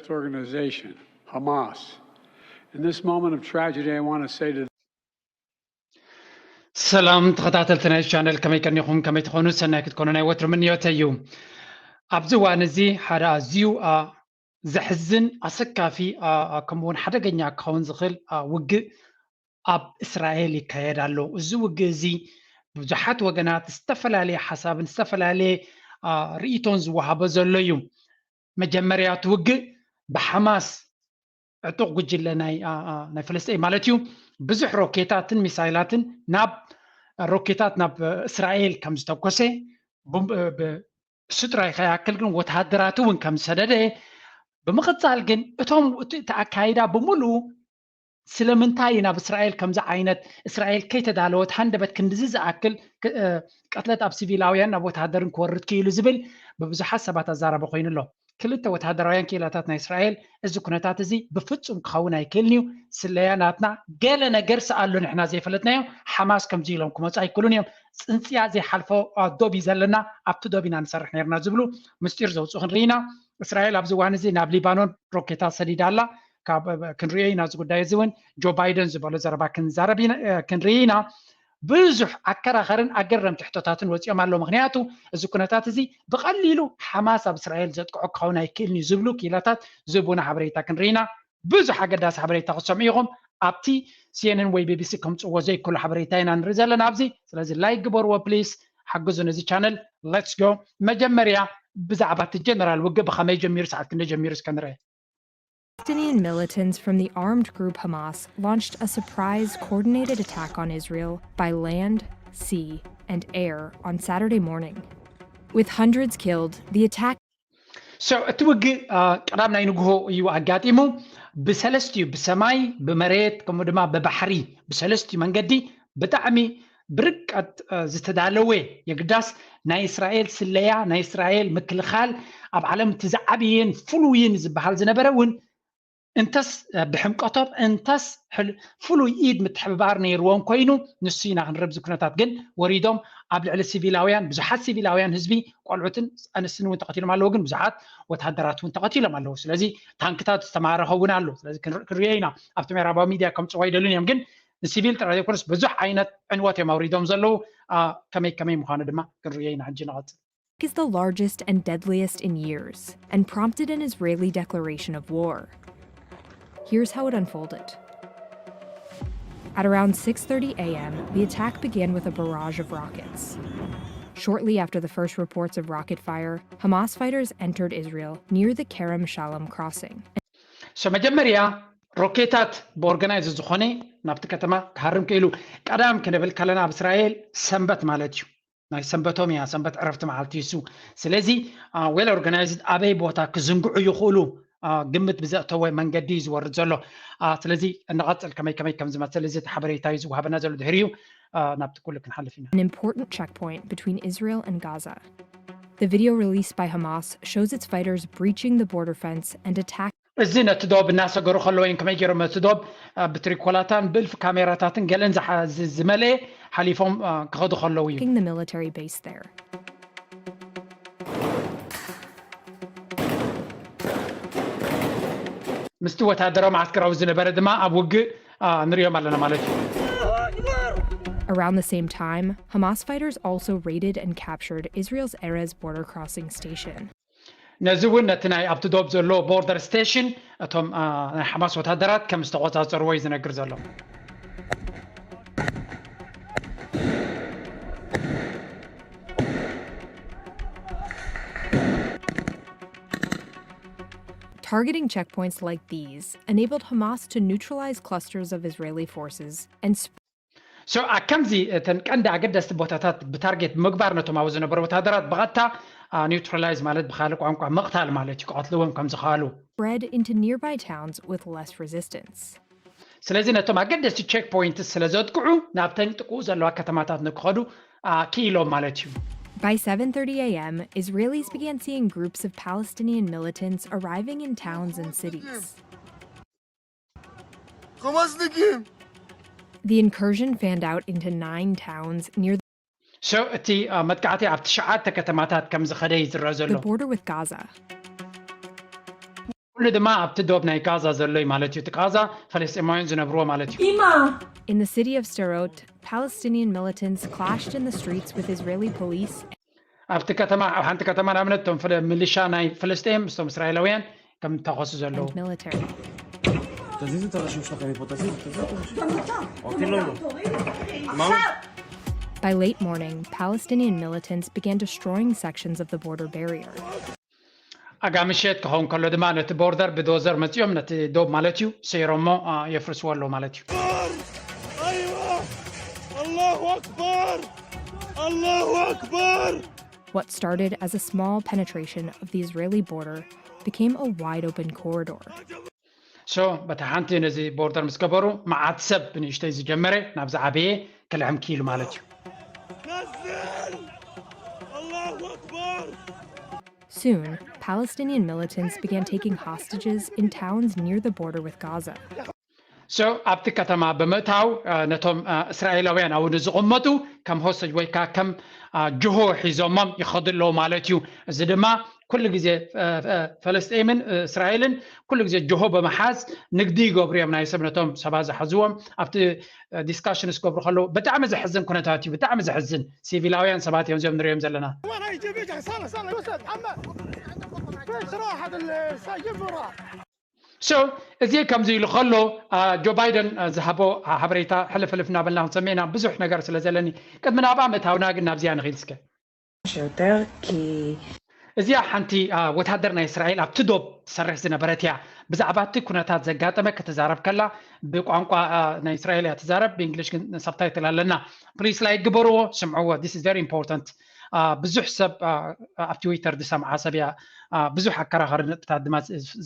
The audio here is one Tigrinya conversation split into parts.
organization, Hamas. In this moment of tragedy, I want to say to ሰላም ተኸታተልቲ ናይ ቻነል፣ ከመይ ቀኒኹም? ከመይ ትኾኑ? ሰናይ ክትኮኑ ናይ ወትሩ ምንዮተይ እዩ። ኣብዚ እዋን እዚ ሓደ ኣዝዩ፣ አ፣ ዘሕዝን፣ ኣሰካፊ፣ አ፣ አ፣ ከምኡ እውን ሓደገኛ ክኸውን ዝኽእል፣ አ፣ ውግእ ኣብ እስራኤል ይካየድ ኣሎ። እዚ ውግእ እዚ ብዙሓት ወገናት ዝተፈላለየ ሓሳብን ዝተፈላለየ፣ አ፣ ርእይቶን ዝወሃቦ ዘሎ እዩ። መጀመርያ እቲ ውግእ ብሓማስ ዕጡቕ ጉጅለ ናይ፣ አ፣ አ፣ ናይ ፍልስጤን ማለት እዩ፣ ብዙሕ ሮኬታትን ሚሳይላትን ናብ ሮኬታት ናብ እስራኤል ከም ዝተኮሰ፣ ብ-፣ ብ-፣ እሱ ጥራይ ከይኣክል ግን ወተሃደራት እውን ከም ዝሰደደ፣ ብምቕጻል ግን እቶም እቲ፣ እቲ ኣካይዳ ብምሉኡ ስለምንታይ እዩ ናብ እስራኤል ከምዚ ዓይነት፣ እስራኤል ከይተዳለወት ሃንደበት ክንድዚ ዝኣክል ክ-፣ እ፣ ቅትለት ኣብ ሲቪላውያን ናብ ወተሃደርን ክወርድ ክኢሉ ዝብል ብብዙሓት ሰባት ኣዛራቢ ኮይኑ ኣሎ። ክልተ ወተሃደራውያን ክኢላታት ናይ እስራኤል፣ "እዚ ኩነታት እዚ ብፍጹም ክኸውን ኣይክእልን እዩ፣ ስለያ ናትና ገለ ነገር ስኣሉ ንሕና ዘይፈለጥናዮ፣ ሓማስ ከምዚ ኢሎም ክመጹ ኣይክእሉን እዮም፣ ጽንጽያ ዘይሓልፎ፣ አ፣ ዶብ እዩ ዘለና፣ ኣብቲ ዶብ ኢና ንሰርሕ ነርና" ዝብሉ ምስጢር ዘውፅኡ ክንርኢ ኢና። እስራኤል ኣብዚ እዋን እዚ ናብ ሊባኖን ሮኬታት ሰዲዳ ኣላ። ካብ፣ ክንሪኦ ኢና እዚ ጉዳይ እዚ እውን። ጆ ባይደን ዝበሎ ዘረባ ክንዛረብ ኢና፣ እ፣ ክንርኢ ኢና። ብዙሕ ኣከራኸርን ኣገረምቲ ሕቶታትን ወፂኦም ኣለዉ። ምኽንያቱ እዚ ኩነታት እዚ ብቐሊሉ ሓማስ ኣብ እስራኤል ዘጥቅዖ ክኸውን ኣይክእልን እዩ ዝብሉ ክኢላታት ዝህቡና ሓበሬታ ክንርኢ ኢና። ብዙሕ ኣገዳሲ ሓበሬታ ክትሰምዑ ኢኹም። ኣብቲ ሲኤንኤን ወይ ቢቢሲ ከምፅዎ ዘይክእሉ ሓበሬታ ኢና ንርኢ ዘለና ኣብዚ። ስለዚ ላይክ ግበርዎ ፕሊስ፣ ሓግዙ ነዚ ቻነል። ሌትስ ጎ። መጀመርያ ብዛዕባ እቲ ጀነራል ውግእ ብኸመይ ጀሚሩ፣ ሰዓት ክንደይ ጀሚሩ እስከ ንርአ። Palestinian militants from the armed group Hamas launched a surprise coordinated attack on Israel by land, sea, and air on Saturday morning. With hundreds killed, the attack So እቲ ውግእ፣ አ፣ ቀዳም ናይ ንግሆ እዩ ኣጋጢሙ። ብሰለስቲኡ፣ ብሰማይ፣ ብመሬት፣ ከምኡ ድማ ብባሕሪ፣ ብሰለስቲኡ መንገዲ ብጣዕሚ ብርቀት፣ አ፣ ዝተዳለወ፣ የግዳስ ናይ እስራኤል ስለያ፣ ናይ እስራኤል ምክልኻል ኣብ ዓለም እቲ ዝዓብየን ፍሉይን ዝበሃል ዝነበረ እውን እንተስ፣ አ፣ ብሕምቀቶም እንተስ ሕል-፣ ፍሉይ ኢድ ምትሕብባር ነይርዎም ኮይኑ፣ ንሱ ኢና ክንርኢ ኣብዚ ኩነታት ግን ወሪዶም ኣብ ልዕሊ ሲቪላውያን፣ ብዙሓት ሲቪላውያን ህዝቢ፣ ቆልዑትን ኣንስትን እውን ተቐቲሎም ኣለዉ፣ ግን ብዙሓት ወተሃደራት እውን ተቐቲሎም ኣለዉ። ስለዚ ታንክታት ዝተማረኸ እውን ኣሎ። ስለዚ ክንር-፣ ክንሪኦ ኢና። ኣብቲ ምዕራባዊ ሚድያ ከምፅዋ ይደልን እዮም፣ ግን ንሲቪል ጥራይ ዘይኮነስ ብዙሕ ዓይነት ዕንወት እዮም ኣውሪዶም ዘለዉ። አ፣ ከመይ ከመይ ምዃኑ ድማ ክንሪኦ ኢና። ሕጂ ንቐፅል። Is the largest and deadliest in years and prompted an Israeli declaration of war. Here's how it unfolded. At around six thirty a m, the attack began with a barrage of rockets. Shortly after the first reports of rocket fire, Hamas fighters entered Israel near the Kerem Shalom crossing. So መጀመርያ ሮኬታት ብኦርጋናይዝ ዝኾነ ናብቲ ከተማ ክሃርም ክኢሉ። ቀዳም ክንብል ከለና ኣብ እስራኤል ሰንበት ማለት እዩ። ናይ ሰንበቶም እያ፣ ሰንበት ዕረፍቲ መዓልቲ እዩ እሱ። ስለዚ፣ አ፣ ዌል ኦርጋናይዝድ ኣበይ ቦታ ክዝንግዑ ይኽእሉ፣ አ፣ ግምት ብዘእተወ መንገዲ እዩ ዝወርድ ዘሎ። አ፣ ስለዚ እንቐጽል ከመይ ከመይ ከም ዝመስል እዚ እቲ ሓበሬታ እዩ ዝወሃበና ዘሎ። ድሕሪኡ፣ አ፣ ናብቲ ኩሉ ክንሓልፍ ኢና። An important checkpoint between Israel and Gaza. The video released by Hamas shows its fighters breaching the border fence and attack እዚ ነቲ ዶብ እናሰገሩ ከለዉ እዮም ከመይ ገይሮም ነቲ ዶብ፣ አ፣ ብትሪኮላታን ብእልፊ ካሜራታትን ገለን ዝሓ-፣ ዝ-፣ ዝመልአ ሓሊፎም፣ አ፣ ክኸዱ ከለዉ እዩ። Attacking the military base there. ምስቲ ወታደራዊ መዓስከራዊ ዝነበረ ድማ ኣብ ውግእ፣ አ፣ ንሪኦም ኣለና ማለት እዩ። Around the same time, Hamas fighters also raided and captured Israel's Erez border crossing station. ነዚ እውን ነቲ ናይ ኣብቲ ዶብ ዘሎ ቦርደር ስቴሽን እቶም፣ አ፣ ናይ ሓማስ ወታደራት ከም ዝተቆጻጸርዎ እዩ ዝነግር ዘሎ። Targeting checkpoints like these enabled Hamas to neutralize clusters of Israeli forces and sp- So፣ አ፣ ከምዚ እተን ቀንዲ ኣገደስቲ ቦታታት ብታርጌት ምግባር ነቶም ኣብኡ ዝነበሩ ወታደራት ብቐጥታ፣ አ፣ ኒውትራላይዝ ማለት ብኻልእ ቋንቋ ምቕታል ማለት እዩ፣ ክቐትልዎም ከም ዝኸኣሉ። Spread into nearby towns with less resistance. ስለዚ ነቶም ኣገደስቲ ቼክ ፖይንትስ ስለ ዘጥቅዑ ናብተን ጥቅኡ ዘለዋ ከተማታት ንክኸዱ፣ አ፣ ክኢሎም ማለት እዩ። By seven thirty a m, Israelis began seeing groups of Palestinian militants arriving in towns and cities. Hamasnikim! The incursion fanned out into nine towns near So እቲ፣ አ፣ መጥቃዕቲ ኣብ ትሽዓተ ከተማታት ከም ዝኸደ እዩ ዝረአ ዘሎ። the border with Gaza. ኩሉ ድማ ኣብቲ ዶብ ናይ ጋዛ ዘሎ እዩ ማለት እዩ። እቲ ጋዛ ፈለስጢማውያን ዝነብርዎ ማለት እዩ። In the city of Sderot, Palestinian militants clashed in the streets with Israeli police ኣብቲ ከተማ ኣብ ሓንቲ ከተማ ንኣብነት እቶም ፍለ- ሚሊሻ ናይ ፍልስጤም ምስቶም እስራኤላውያን ከም ተኸሱ ዘለዉ and military. תזיזו את הראשים שלכם מפה, תזיזו, תזיזו את הראשים. אותי לא, לא. מה? By late morning, Palestinian militants began destroying sections of the border barrier. ኣጋ ምሸት ክኸውን ከሎ ድማ ነቲ ቦርደር ብዶዘር መፂኦም ነቲ ዶብ ማለት እዩ ሰይሮሞ የፍርስዎ ኣለዉ ማለት እዩ። أيوة. الله أكبر. الله أكبر. What started as a small penetration of the Israeli border became a wide open corridor. ሶ በቲ ሓንቲ ነዚ ቦርደር ምስ ገበሩ መዓት ሰብ ብንእሽተይ ዝጀመረ ናብ ዝዓበየ ክልሕም ኪሉ ማለት እዩ። نزل. الله أكبر. Soon, Palestinian militants began taking hostages in towns near the border with Gaza. ሶ ኣብቲ ከተማ ብምእታው ነቶም እስራኤላውያን ኣብኡ ንዝቕመጡ ከም ሆስቴጅ ወይ ከዓ ከም ጅሆ ሒዞሞም ይኸዱ ኣለዉ ማለት እዩ። እዚ ድማ ኩሉ ግዜ ፈለስጢምን እስራኤልን ኩሉ ግዜ ጅሆ ብምሓዝ ንግዲ ይገብሩ እዮም። ናይ ሰብ ነቶም ሰባት ዝሓዝዎም ኣብቲ ዲስካሽን ዝገብሩ ከለዉ ብጣዕሚ ዘሕዝን ኩነታት እዩ። ብጣዕሚ ዘሕዝን ሲቪላውያን ሰባት እዮም እዚኦም ንሪኦም ዘለና። وين هاي جيبيك؟ صار صار وسط عمه. فيش راحت السجن وراح. ሶ እዚ ከምዚ ኢሉ ከሎ ጆ ባይደን ዝሃቦ ሓበሬታ ሕልፍ ሕልፍ እናበልና ክንሰምዕ ኢና። ብዙሕ ነገር ስለ ዘለኒ ቅድሚ ናብኣ ምእታውና ግን ናብዚኣ ንኺድ እስከ። שיותר כי እዚኣ ሓንቲ ወታደር ናይ እስራኤል ኣብቲ ዶብ ትሰርሕ ዝነበረት እያ። ብዛዕባ እቲ ኩነታት ዘጋጠመ ክትዛረብ ከላ ብቋንቋ ናይ እስራኤል እያ ትዛረብ፣ ብእንግሊሽ ግን ሰብታይትል ኣለና። ፕሊስ ላይክ ግበርዎ፣ ስምዕዎ። This is very important. ብዙሕ ሰብ ኣብ ትዊተር ዝሰምዓ ሰብ እያ። ብዙሕ ኣከራኸሪ ነጥብታት ድማ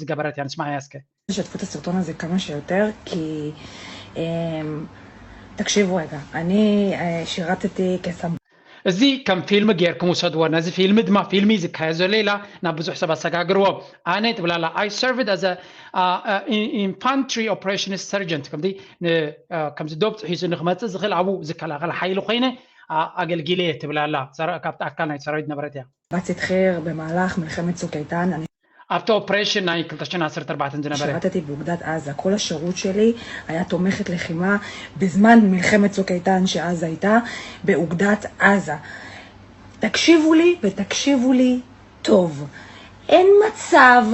ዝገበረት እያ። ንስማዓያ እስከ። שתפו את הסרטון הזה כמה שיותר כי אמ, תקשיבו רגע, אני אה, שירתתי כסמ... እዚ ከም ፊልሚ ጌርኩም ውሰድዎ። ነዚ ፊልሚ ድማ ፊልሚ ዝካየድ ዘሎ ኢላ ናብ ብዙሕ ሰብ ኣሰጋግርዎ። ኣነ ትብላላ I served as a infantry operations sergeant ከምዚ ከምዚ ዶብ ሒዙ ንክመፅእ ዝኽእል ኣብኡ ዝከላኸል ሓይሊ ኮይነ ኣገልጊለ እየ ትብላላ። ካብቲ ኣካል ናይ ሰራዊት ነበረት እያ። በצאת חי"ר במהלך מלחמת צוק איתן. ኣብቲ ኦፕሬሽን ናይ ክልተ ሽሕን ዓሰርተ ኣርባዕተን ዝነበረ שירתתי באוגדת עזה. כל השירות שלי היה תומכת לחימה בזמן מלחמת צוק איתן שאז הייתה באוגדת עזה. תקשיבו לי ותקשיבו לי טוב. אין מצב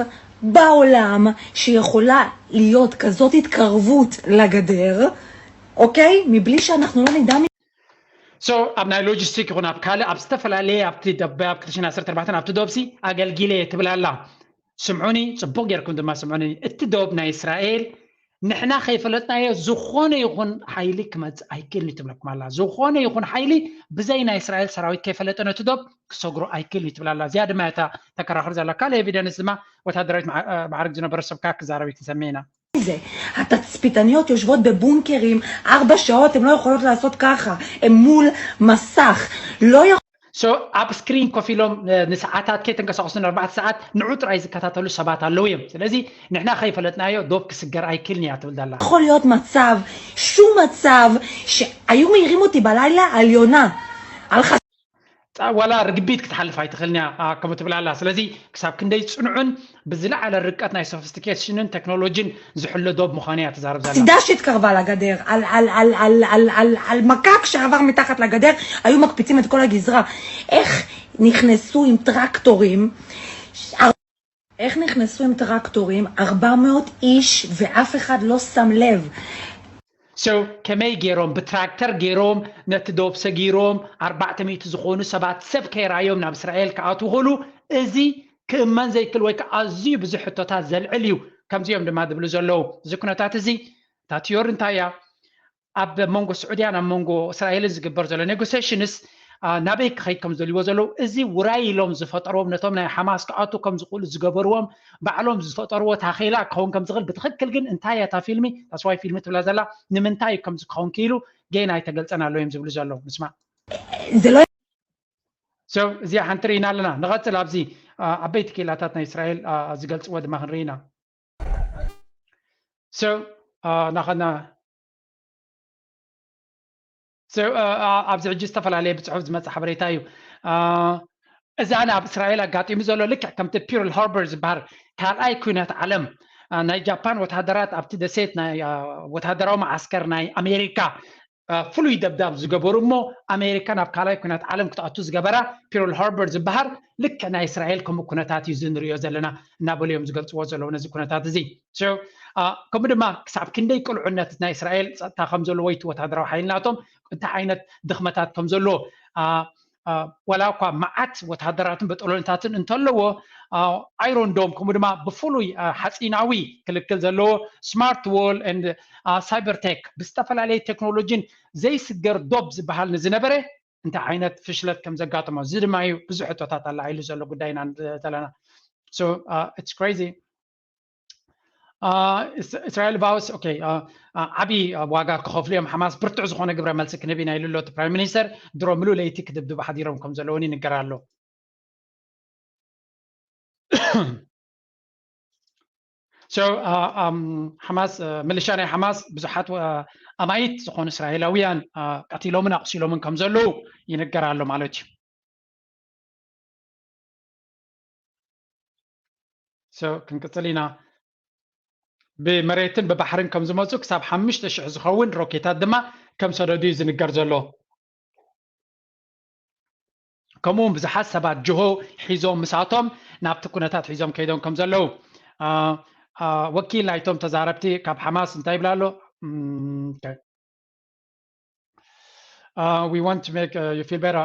בעולם שיכולה להיות כזאת התקרבות לגדר, אוקיי? מבלי שאנחנו לא נדע ሶ ኣብ ናይ ሎጂስቲክ ይኹን ኣብ ካልእ ኣብ ዝተፈላለየ ኣብቲ ደባይ ኣብ ክልተ ሽሕን ዓሰርተ ኣርባዕተን ኣብቲ ዶብሲ ኣገልጊለ እየ ትብል ኣላ። ስምዑኒ፣ ጽቡቕ ጌርኩም ድማ ስምዑኒ። እቲ ዶብ ናይ እስራኤል ንሕና ከይፈለጥናዮ ዝኾነ ይኹን ሓይሊ ክመጽእ ኣይክእልን እዩ ትብለኩም ኣላ። ዝኾነ ይኹን ሓይሊ ብዘይ ናይ እስራኤል ሰራዊት ከይፈለጠ ነቲ ዶብ ክሰግሮ ኣይክእልን እዩ ትብል ኣላ። እዚኣ ድማ እታ ተከራኽር ዘላ። ካልእ ኤቪደንስ ድማ ወታደራዊት ማዕርግ ዝነበረ ሰብካ ክዛረብ ክንሰምዕ ኢና። זה. התצפיתניות יושבות בבונקרים ארבע שעות, הן לא יכולות לעשות ככה, הן מול מסך. לא ሶ ኣብ ስክሪን ኮፍ ኢሎም ንሰዓታት ከይተንቀሳቀሱ ንኣርባዕተ ሰዓት ንዑ ጥራይ ዝከታተሉ ሰባት ኣለዉ እዮም። ስለዚ ንሕና ከይፈለጥናዮ ዶብ ክስገር ኣይክልን እያ ትብል ዘላ። יכול להיות מצב, שום מצב, שהיו מעירים אותי בלילה על יונה. על חס... ዋላ ርግቢት ክትሓልፍ ኣይትኽእልን እያ ከምኡ ትብል ኣላ። ስለዚ ክሳብ ክንደይ ፅኑዕን ብዝለዓለ ርቀት ናይ ሶፊስቲኬሽንን ቴክኖሎጂን ዝሕሎ ዶብ ምዃኑ እያ ትዛረብ ዘላ። חסידה שהתקרבה לגדר, על, על, על, על, על, על, על מקק שעבר מתחת לגדר, היו מקפיצים את כל הגזרה. איך נכנסו עם טרקטורים, איך נכנסו עם טרקטורים ארבע מאות איש ואף אחד לא שם לב. So ከመይ ገይሮም ብትራክተር ገይሮም ነቲ ዶብ ሰጊሮም ኣርባዕተ ሚእቲ ዝኾኑ ሰባት ሰብ ከይረኣዮም ናብ እስራኤል ክኣትዉ ከሉ እዚ ክእመን ዘይክል ወይ ከዓ ኣዝዩ ብዙሕ ሕቶታት ዘልዕል እዩ። ከምዚኦም ድማ ዝብሉ ዘለዉ እዚ ኩነታት እዚ እታ ቲዮሪ እንታይ እያ? ኣብ መንጎ ስዑድያን ኣብ መንጎ እስራኤልን ዝግበር ዘሎ ኔጎሲሽንስ ናበይ ክኸይድ ከም ዝደልይዎ ዘለዉ እዚ ውራይ ኢሎም ዝፈጠርዎም ነቶም ናይ ሓማስ ክኣቱ ከም ዝኽእሉ ዝገበርዎም ባዕሎም ዝፈጠርዎ ታኼላ ክኸውን ከም ዝኽእል ብትኽክል ግን እንታይ እያ እታ ፊልሚ ታስዋይ ፊልሚ ትብላ ዘላ ንምንታይ እዩ ከምዚ ክኸውን ክኢሉ ገና ኣይተገልጸን ኣሎ እዮም ዝብሉ ዘለዉ ንስማ זה לא so እዚኣ ሓንቲ ርኢና ኣለና ንቐጽል ኣብዚ ዓበይቲ ክኢላታት ናይ እስራኤል ዝገልጽዎ ድማ ክንርኢ ኢና so ናኸና ኣብዚ ሕጂ ዝተፈላለየ ብፅሑፍ ዝመፀ ሓበሬታ እዩ። እዛ ኣብ እስራኤል ኣጋጢሙ ዘሎ ልክዕ ከምቲ ፒርል ሃርበር ዝበሃል ካልኣይ ኩናት ዓለም ናይ ጃፓን ወታደራት ኣብቲ ደሴት ናይ ወታደራዊ መዓስከር ናይ ኣሜሪካ ፍሉይ ደብዳብ ዝገበሩ እሞ ኣሜሪካ ናብ ካልኣይ ኩናት ዓለም ክትኣቱ ዝገበራ ፒርል ሃርበር ዝበሃል ልክዕ ናይ እስራኤል ከምኡ ኩነታት እዩ ዝንሪኦ ዘለና እናበሉ እዮም ዝገልፅዎ ዘለዉ ነዚ ኩነታት እዚ። ከምኡ ድማ ክሳብ ክንደይ ቅልዑነት ናይ እስራኤል ፀጥታ ከም ዘለዎ እቲ ወታደራዊ ሓይልናቶም እንታይ ዓይነት ድኽመታት ከም ዘለዎ ዋላ እኳ መዓት ወታደራትን በጠሎንታትን እንተለዎ ኣይሮን ዶም ከምኡ ድማ ብፍሉይ ሓፂናዊ ክልክል ዘለዎ ስማርት ዎል ሳይበር ቴክ ብዝተፈላለየ ቴክኖሎጂን ዘይስገር ዶብ ዝበሃል ንዝነበረ እንታይ ዓይነት ፍሽለት ከም ዘጋጠሞ እዚ ድማ እዩ ብዙሕ ሕቶታት ኣላዒሉ ዘሎ ጉዳይ ኢና ዘለና። It's crazy። እስራኤል ቫውስ ዓብዪ ዋጋ ክኸፍሉ እዮም ሓማስ ብርቱዕ ዝኾነ ግብረ መልሲ ክንህብ ኢና ኢሉ ኣሎ እቲ ፕራይም ሚኒስተር። ድሮ ምሉእ ለይቲ ክድብድቡ ሓዲሮም ከም ዘለውን ይንገር ኣሎ። ሓማስ ምልሻ ናይ ሓማስ ብዙሓት ኣማይት ዝኾኑ እስራኤላውያን ቀቲሎምን ኣቑሲሎምን ከም ዘለዉ ይንገር ኣሎ ማለት እዩ። ክንቅፅል ኢና። ብመሬትን ብባሕርን ከም ዝመፁ ክሳብ ሓሙሽተ ሽሕ ዝኸውን ሮኬታት ድማ ከም ሰደዱ እዩ ዝንገር ዘሎ። ከምኡ እውን ብዙሓት ሰባት ጅሆ ሒዞም ምሳቶም ናብቲ ኩነታት ሒዞም ከይዶም ከም ዘለዉ ወኪል ናይቶም ተዛረብቲ ካብ ሓማስ እንታይ ይብላ ኣሎ? We want to make you feel better።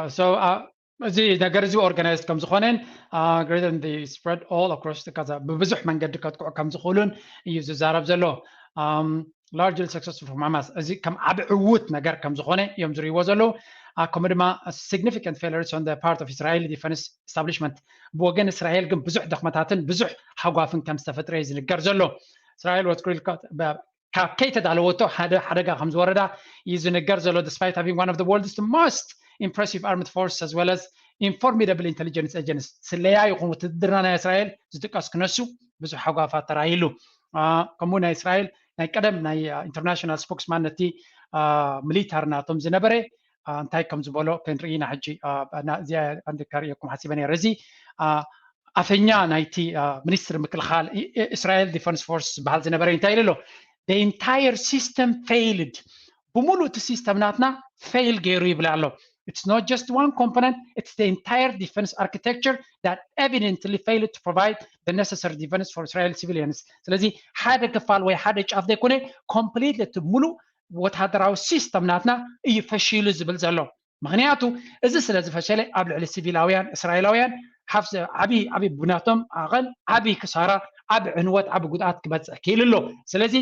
እዚ ነገር እዚ ኦርጋናይዝድ ከም ዝኾነን greater than the spread all across Gaza ብብዙሕ መንገዲ ከጥቅዑ ከም ዝኽእሉን እዩ ዝዛረብ ዘሎ። Largely successful from Hamas እዚ ከም ዓቢ ዕዉት ነገር ከም ዝኾነ እዮም ዝርእይዎ ዘለዉ። ከምኡ ድማ significant failures on the part of Israeli defense establishment ብወገን እስራኤል ግን ብዙሕ ድኽመታትን ብዙሕ ሃጓፍን ከም ዝተፈጥረ እዩ ዝንገር ዘሎ። እስራኤል was ካብ ከይተዳለወቶ ሓደ ሓደጋ ከም ዝወረዳ እዩ ዝንገር ዘሎ despite having one of the world's most impressive armed forces as well as formidable intelligence agency ስለያ ይኹን ውትድርና ናይ እስራኤል ዝጥቀስ ክነሱ ብዙሕ ሓጓፋት ተራሂሉ። ከምኡ ናይ እስራኤል ናይ ቀደም ናይ international spokesman ነቲ ሚሊታር ናቶም ዝነበረ እንታይ ከም ዝበሎ ክንርኢ ኢና ሕጂ። እዚኣ ኣንድ ከርእየኩም ሓሲበ ነይረ። እዚ ኣፈኛ ናይቲ ሚኒስትሪ ምክልኻል እስራኤል ዲፈንስ ፎርስ ዝበሃል ዝነበረ እንታይ ኢሉ ኣሎ? The entire system failed። ብምሉእ እቲ ሲስተም ናትና ፌይል ገይሩ ይብል ኣሎ። It's not just one component, it's the entire defense architecture that evidently failed to provide the necessary defense for Israeli civilians። ስለዚ ሓደ ክፋል ወይ ሓደ ጫፍ ዘይኮነ ኮምፕሊት እቲ ሙሉእ ወታደራዊ ሲስተም ናትና እዩ ፈሺሉ ዝብል ዘሎ። ምክንያቱ እዚ ስለ ዝፈሸለ ኣብ ልዕሊ ሲቪላውያን እስራኤላውያን ዓብዪ ዓብዪ ብናቶም ዓቐን ዓብዪ ክሳራ ዓቢ ዕንወት ዓቢ ጉድኣት ክበፅሕ ክኢሉ ኣሎ። ስለዚ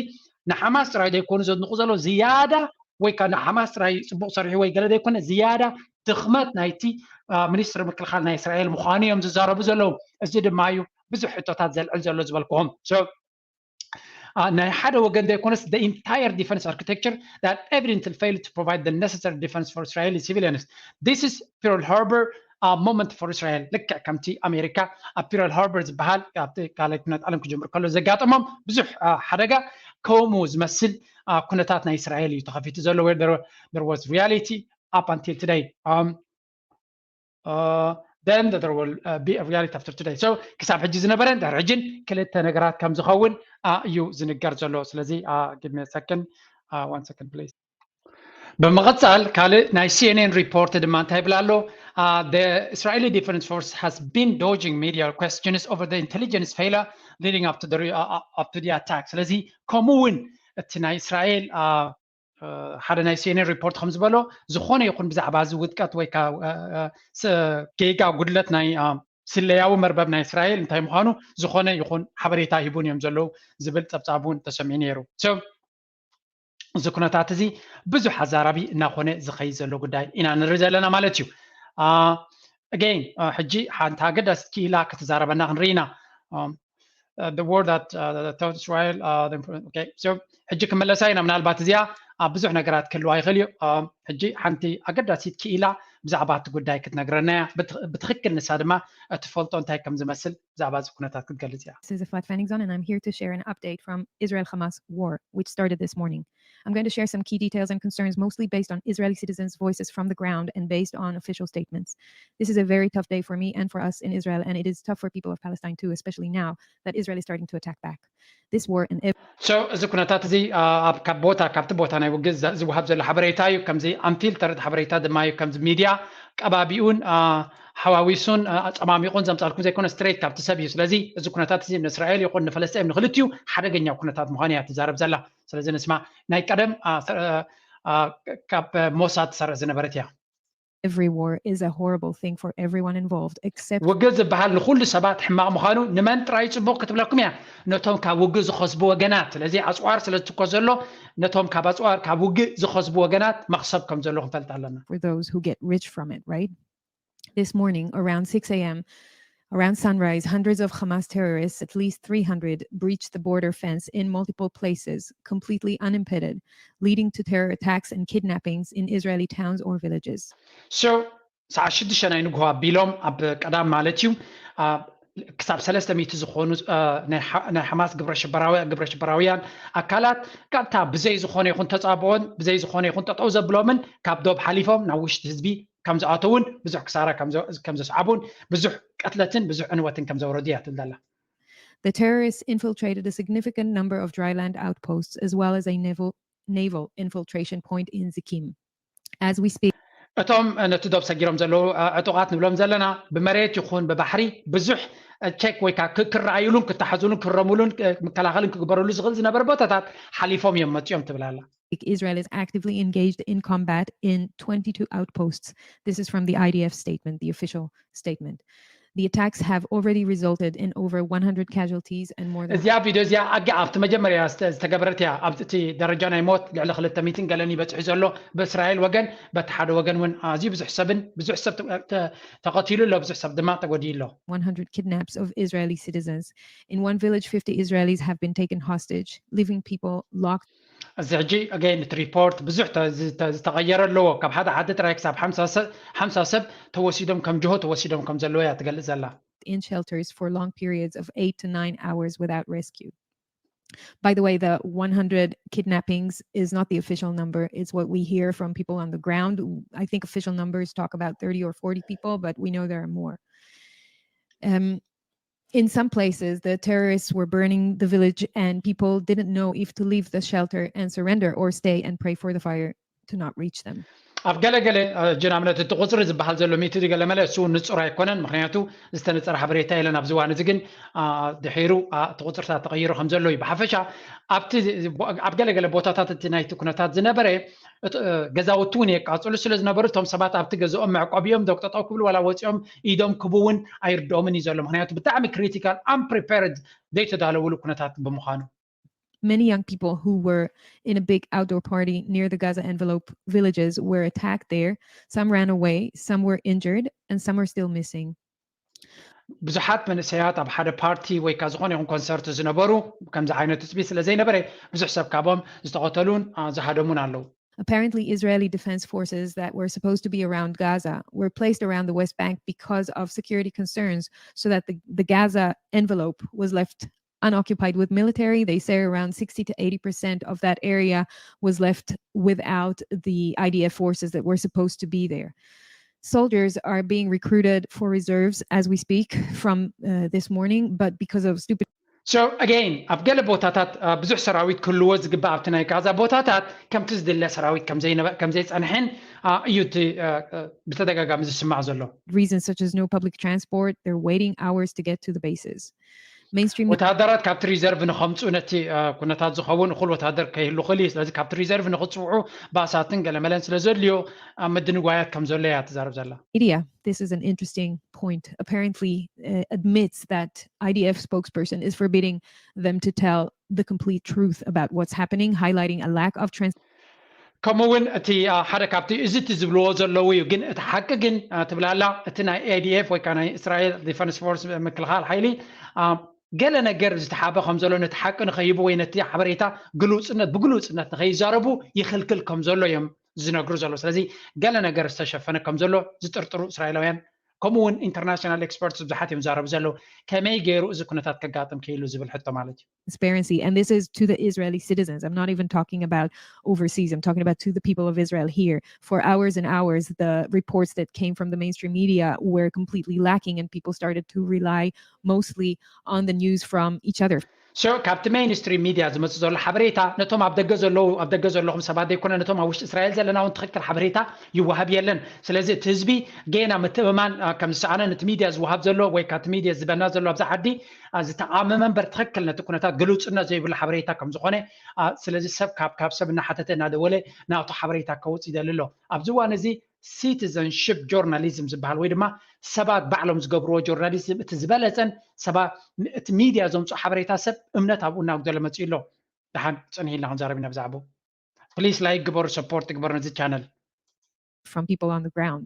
ንሓማስ ጥራይ ዘይኮኑ ዘድንቑ ዘለዉ ዝያዳ ወይ ከዓ ንሓማስ ጥራይ ፅቡቕ ሰሪሑ ወይ ገለ ዘይኮነ ዝያዳ ድኽመት ናይቲ ሚኒስትሪ ምክልኻል ናይ እስራኤል ምዃኑ እዮም ዝዛረቡ ዘለዉ። እዚ ድማ እዩ ብዙሕ ሕቶታት ዘልዕል ዘሎ ዝበልክዎም። ናይ ሓደ ወገን ዘይኮነስ the entire defense architecture that evidently failed to provide the necessary defense for Israeli civilians. This is Pearl Harbor moment for Israel። ልክዕ ከምቲ ኣሜሪካ ኣብ ፒረል ሃርበር ዝበሃል ኣብቲ ካልኣይ ኩናት ዓለም ክጅምር ከሎ ዘጋጠሞም ብዙሕ ሓደጋ ከምኡ ዝመስል ኩነታት ናይ እስራኤል እዩ ተኸፊቱ ዘሎ። There was reality up until today. Then there will be a reality after today. So ክሳብ ሕጂ ዝነበረን ድሕሪ ሕጅን ክልተ ነገራት ከም ዝኸውን እዩ ዝንገር ዘሎ። ስለዚ give me a second, one second please. ብምቕፃል ካልእ ናይ ሲኤንኤን ሪፖርት ድማ እንታይ ይብል ኣሎ? The Israeli Defense Force has been dodging media questions over the intelligence failure leading up to the, uh, up to the attack። ስለዚ ከምኡ እውን እቲ ናይ እስራኤል ሓደ ናይ ሲኤንኤን ሪፖርት ከም ዝበሎ ዝኾነ ይኹን ብዛዕባ እዚ ውድቀት ወይ ጌጋ ጉድለት ናይ ስለያዊ መርበብ ናይ እስራኤል እንታይ ምዃኑ ዝኾነ ይኹን ሓበሬታ ሂቡን እዮም ዘለዉ ዝብል ፀብፃብ እውን ተሰሚዑ ነይሩ። እዚ ኩነታት እዚ ብዙሕ ኣዛራቢ እናኾነ ዝኸይድ ዘሎ ጉዳይ ኢና ንርኢ ዘለና ማለት እዩ። ኣገይን ሕጂ ሓንቲ ኣገዳሲት ክኢላ ክትዛረበና ክንርኢ ኢና። The war that taught Israel ሕጂ ክመለሳ ኢና። ምናልባት እዚኣ ኣብ ብዙሕ ነገራት ክህልዋ ይኽእል እዩ። ሕጂ ሓንቲ ኣገዳሲት ክኢላ ብዛዕባ እቲ ጉዳይ ክትነግረና እያ። ብትኽክል ንሳ ድማ እትፈልጦ እንታይ ከም ዝመስል ብዛዕባ እዚ ኩነታት ክትገልጽ እያ። This is Efrat Fanigzon and I'm here to share an update from Israel-Hamas war which started this morning. I'm going to share some key details and concerns, mostly based on Israeli citizens' voices from the ground and based on official statements. This is a very tough day for me and for us in Israel, and it is tough for people of Palestine too, especially now that Israel is starting to attack back. This war and ev- So እዚ ኩነታት እዚ ኣብ ካብ ቦታ ካብቲ ቦታ ናይ ውግእ ዝወሃብ ዘሎ ሓበሬታ እዩ። ከምዚ ኣንፊልተርድ ሓበሬታ ድማ እዩ። ከምዚ ሚድያ ቀባቢኡን ሓዋዊሱን ኣፀማሚቑን ዘምፃልኩም ዘይኮነ ስትሬት ካብቲ ሰብ እዩ። ስለዚ እዚ ኩነታት እዚ ንእስራኤል ይኹን ንፈለስጢን ንክልቲኡ ሓደገኛ ኩነታት ምዃኑ እያ ትዛረብ ዘላ። ስለዚ ንስማ ናይ ቀደም ካብ ሞሳድ ትሰርሕ ዝነበረት እያ። Every war is a horrible thing for everyone involved, except ውግእ ዝበሃል ንኩሉ ሰባት ሕማቕ ምዃኑ ንመን ጥራይ ጽቡቕ ክትብለኩም እያ? ነቶም ካብ ውግእ ዝኸስቡ ወገናት። ስለዚ ኣጽዋር ስለ ዝትኮስ ዘሎ ነቶም ካብ ኣጽዋር ካብ ውግእ ዝኸስቡ ወገናት መኽሰብ ከም ዘሎ ክንፈልጥ ኣለና። for those who get rich from it, right? This morning, around six a.m., around sunrise, hundreds of Hamas terrorists, at least three hundred, breached the border fence in multiple places, completely unimpeded, leading to terror attacks and kidnappings in Israeli towns or villages. So ሰዓት ሽዱሽተ ናይ ንግሆ ኣቢሎም ኣብ ቀዳም ማለት እዩ ክሳብ ሰለስተ ሚእቲ ዝኾኑ ናይ ሓማስ ግብረ ሽበራውያን ኣካላት ቀጥታ ብዘይ ዝኾነ ይኹን ተፃብኦን ብዘይ ዝኾነ ይኹን ጠጠው ዘብሎምን ካብ ዶብ ሓሊፎም ናብ ውሽጢ ህዝቢ ከም ዝኣተውን ብዙሕ ክሳራ ከም ዘስዓቡን ብዙሕ ቀትለትን ብዙሕ ዕንወትን ከም ዘውረዱ እያ ትብል ዘላ። The terrorists infiltrated a significant number of dry land outposts as well as a naval naval infiltration point in Zikim. As we speak, እቶም ነቲ ዶብ ሰጊሮም ዘለዉ ዕጡቓት ንብሎም ዘለና ብመሬት ይኹን ብባሕሪ ብዙሕ ቸክ ወይ ከዓ ክረኣዩሉን ክተሓዙሉን ክረሙሉን ምከላኸልን ክግበረሉ ዝኽእል ዝነበረ ቦታታት ሓሊፎም እዮም መፅኦም ትብል ኣላ። Israel is actively engaged in combat in twenty-two outposts. This is from the I D F statement, the official statement. The attacks have already resulted in over one hundred casualties and more than እዚኣ ቪድዮ እዚኣ ኣጋ ኣብቲ መጀመርያ ዝተገበረት እያ። ኣብቲ ደረጃ ናይ ሞት ልዕሊ ክልተ ሚእትን ገለን ይበፅሑ ዘሎ ብእስራኤል ወገን፣ በቲ ሓደ ወገን እውን ኣዝዩ ብዙሕ ሰብን ብዙሕ ሰብ ተቐቲሉ ኣሎ፣ ብዙሕ ሰብ ድማ ተጎዲኡ ኣሎ። one hundred kidnaps of Israeli citizens. In one village, fifty Israelis have been taken hostage, leaving people locked. እዚ ሕጂ ኣገይን እቲ ሪፖርት ብዙሕ ዝተቐየረ ኣለዎ። ካብ ሓደ ዓዲ ጥራይ ክሳብ ሓምሳ ሰብ ተወሲዶም ከም ጅሆ ተወሲዶም ከም ዘለዎ እያ ትገልጽ ዘላ። in shelters for long periods of eight to nine hours without rescue. By the way, the one hundred kidnappings is not the official number. It's what we hear from people on the ground. I think official numbers talk about thirty or forty people, but we know there are more. Um, in some places, the terrorists were burning the village, and people didn't know if to leave the shelter and surrender or stay and pray for the fire to not reach them. ኣብ ገለገለ ጅናምነት እቲ ቁፅሪ ዝበሃል ዘሎ ሚእቲ ገለመለ እሱ ንፁር ኣይኮነን። ምክንያቱ ዝተነፀረ ሓበሬታ የለን ኣብዚ እዋን እዚ። ግን ድሒሩ እቲ ቁፅርታት ተቐይሩ ከም ዘሎ እዩ። ብሓፈሻ ኣብቲ ኣብ ገለገለ ቦታታት እቲ ናይቲ ኩነታት ዝነበረ ገዛውቲ እውን የቃፅሉ ስለ ዝነበሩ እቶም ሰባት ኣብቲ ገዝኦም መዕቆቢኦም ዶብ ጠጠው ክብሉ ዋላ ወፂኦም ኢዶም ክቡ እውን ኣይርድኦምን እዩ ዘሎ። ምክንያቱ ብጣዕሚ ክሪቲካል ኣምፕሪፐርድ ዘይተዳለውሉ ኩነታት ብምዃኑ። Many young people who were in a big outdoor party near the Gaza envelope villages were attacked there. Some ran away, some were injured, and some are still missing. ብዙሓት መንእሰያት ኣብ ሓደ ፓርቲ ወይ ከዓ ዝኾነ ይኹን ኮንሰርት ዝነበሩ ከምዚ ዓይነት ትፅቢት ስለ ዘይነበረ ብዙሕ ሰብ ካብኦም ዝተቐተሉን ዝሃደሙን ኣለዉ። Apparently, Israeli Defense Forces that were supposed to be around Gaza were placed around the West Bank because of security concerns, so that the, the Gaza envelope was left unoccupied with military. They say around sixty to eighty percent of that area was left without the I D F forces that were supposed to be there. Soldiers are being recruited for reserves as we speak from uh, this morning, but because of stupid So again ኣብ ገለ ቦታታት ብዙሕ ሰራዊት ክህልዎ ዝግባእ ኣብቲ ናይ ጋዛ ቦታታት ከምቲ ዝድለ ሰራዊት ከም ዘይጸንሐን እዩ እቲ ብተደጋጋሚ ዝስማዕ ዘሎ። Reasons such as no public transport, they're waiting hours to get to the bases. Mainstream ወታደራት ካብቲ ሪዘርቭ ንኸምፅኡ ነቲ ኩነታት ዝኸውን እኹል ወታደር ከይህሉ ክእል እዩ። ስለዚ ካብቲ ሪዘርቭ ንኽፅውዑ ባሳትን ገለመለን ስለ ዘድልዮ ኣብ ምድንጓያት ከም ዘሎ እያ ትዛረብ ዘላ። Media, this is an interesting point, apparently uh, admits that I D F spokesperson is forbidding them to tell the complete truth about what's happening, highlighting a lack of trans ከምኡ እውን እቲ ሓደ ካብቲ እዚ እቲ ዝብልዎ ዘለዉ እዩ። ግን እቲ ሓቂ ግን ትብላላ እቲ ናይ ኤዲኤፍ ወይ ከዓ ናይ እስራኤል ዲፈንስ ፎርስ ምክልኻል ሓይሊ ገለ ነገር ዝተሓበ ከም ዘሎ ነቲ ሓቂ ንኸይቡ ወይ ነቲ ሓበሬታ ግሉፅነት ብግሉፅነት ንኸይዛረቡ ይኽልክል ከም ዘሎ እዮም ዝነግሩ ዘለዉ። ስለዚ ገለ ነገር ዝተሸፈነ ከም ዘሎ ዝጥርጥሩ እስራኤላውያን ከምኡ እውን international experts ብዙሓት እዮም ዛረቡ ዘለዉ። ከመይ ገይሩ እዚ ኩነታት ከጋጥም ክኢሉ ዝብል ሕቶ ማለት እዩ። Transparency, and this is to the Israeli citizens. I'm not even talking about overseas. I'm talking about to the people of Israel here. For hours and hours, the reports that came from the mainstream media were completely lacking, and people started to rely mostly on the news from each other. So ካብቲ mainstream media ዝመጽእ ዘሎ ሓበሬታ ነቶም ኣብ ደገ ዘለዉ ኣብ ደገ ዘለኹም ሰባት ዘይኮነ ነቶም ኣብ ውሽጢ እስራኤል ዘለና እውን ትኽክል ሓበሬታ ይወሃብ የለን። ስለዚ እቲ ህዝቢ ገና ምትእምማን ከም ዝሰኣነ ነቲ ሚድያ ዝወሃብ ዘሎ ወይ ካብቲ ሚድያ ዝበና ዘሎ ኣብዚ ዓዲ ዝተኣመመ እምበር ትኽክል ነቲ ኩነታት ግሉጽነት ዘይብሉ ሓበሬታ ከም ዝኾነ፣ ስለዚ ሰብ ካብ ካብ ሰብ እናሓተተ እናደወለ ናቱ ሓበሬታ ከውፅ ይደሊ ኣሎ። ኣብዚ እዋን እዚ citizenship journalism ዝበሃል ወይ ድማ ሰባት ባዕሎም ዝገብርዎ ጆርናሊዝም እቲ ዝበለፀን ሰባ እቲ ሚድያ ዘምፅኦ ሓበሬታ ሰብ እምነት ኣብኡ እናጉደለ መፅኡ ኣሎ። ደሓን ፅንሂ ኢልና ክንዛረብ ኢና ብዛዕባኡ። Please like ግበሩ፣ support ግበሩ ነዚ channel። From people on the ground.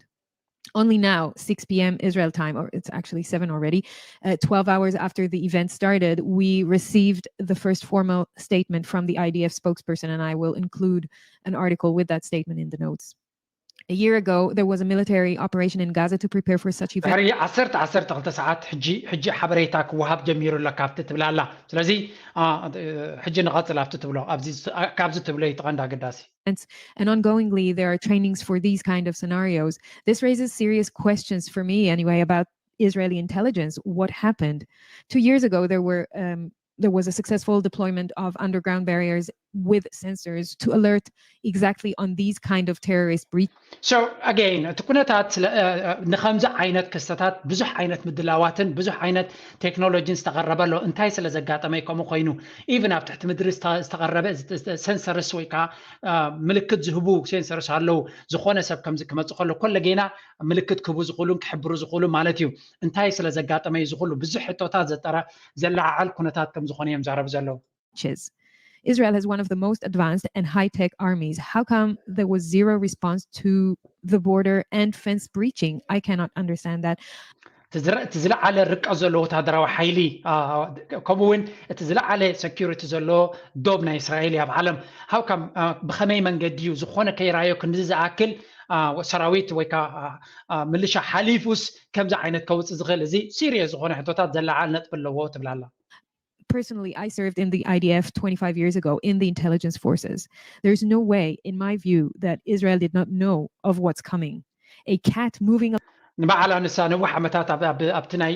Only now, six p.m. Israel time, or it's actually seven already, uh, twelve hours after the event started, we received the first formal statement from the I D F spokesperson, and I will include an article with that statement in the notes. A year ago, there was a military operation in Gaza to prepare for such events. ድሕሪ ዓሰርተ ዓሰርተ ክልተ ሰዓት ሕጂ ሕጂ ሓበሬታ ክወሃብ ጀሚሩ ኣሎ ካብቲ ትብላ ኣላ። ስለዚ ሕጂ ንቐፅል ኣብቲ ትብሎ ካብዚ ትብሎ እዩ እቲ ቀንዲ ኣገዳሲ። And ongoingly, there are trainings for these kind of scenarios. This raises serious questions for me, anyway, about Israeli intelligence. What happened? Two years ago, there were um, there was a successful deployment of underground barriers with sensors to alert exactly on these kind of terrorist breach. So again, እቲ ኩነታት ንከምዚ ዓይነት ክስተታት ብዙሕ ዓይነት ምድላዋትን ብዙሕ ዓይነት ቴክኖሎጂን ዝተቐረበ ኣሎ። እንታይ ስለ ዘጋጠመ ከምኡ ኮይኑ? Even ኣብ ትሕቲ ምድሪ ዝተቐረበ sensors ወይ ከዓ ምልክት ዝህቡ sensors ኣለዉ። ዝኾነ ሰብ ከምዚ ክመፅእ ከሎ ኮለ ጌና ምልክት ክህቡ ዝኽእሉን ክሕብሩ ዝኽእሉ ማለት እዩ። እንታይ ስለ ዘጋጠመ እዩ ዝኽሉ ብዙሕ ሕቶታት ዘጠረ ዘለዓዓል ኩነታት ከም ዝኾነ እዮም ዛረቡ ዘለዉ። Israel has one of the most advanced and high-tech armies. How come there was zero response to the border and fence breaching? I cannot understand that. እቲ ዝለዓለ ርቀት ዘለዎ ወታደራዊ ሓይሊ ከምኡ እውን እቲ ዝለዓለ security ዘለዎ ዶብ ናይ እስራኤል ኣብ ዓለም ሃውካም ብኸመይ መንገዲ እዩ ዝኾነ ከይራዮ ክንዲ ዝኣክል ሰራዊት ወይ ከዓ ምልሻ ሓሊፉስ ከምዚ ዓይነት ከውፅእ ዝኽእል? እዚ serious ዝኾነ ሕቶታት ዘለዓል ነጥቢ ኣለዎ ትብላላ። Personally, I served in the I D F twenty-five years ago in the intelligence forces. There's no way, in my view, that Israel did not know of what's coming. A cat moving. ንባዕላ ንሳ ነዊሕ ዓመታት ኣብቲ ናይ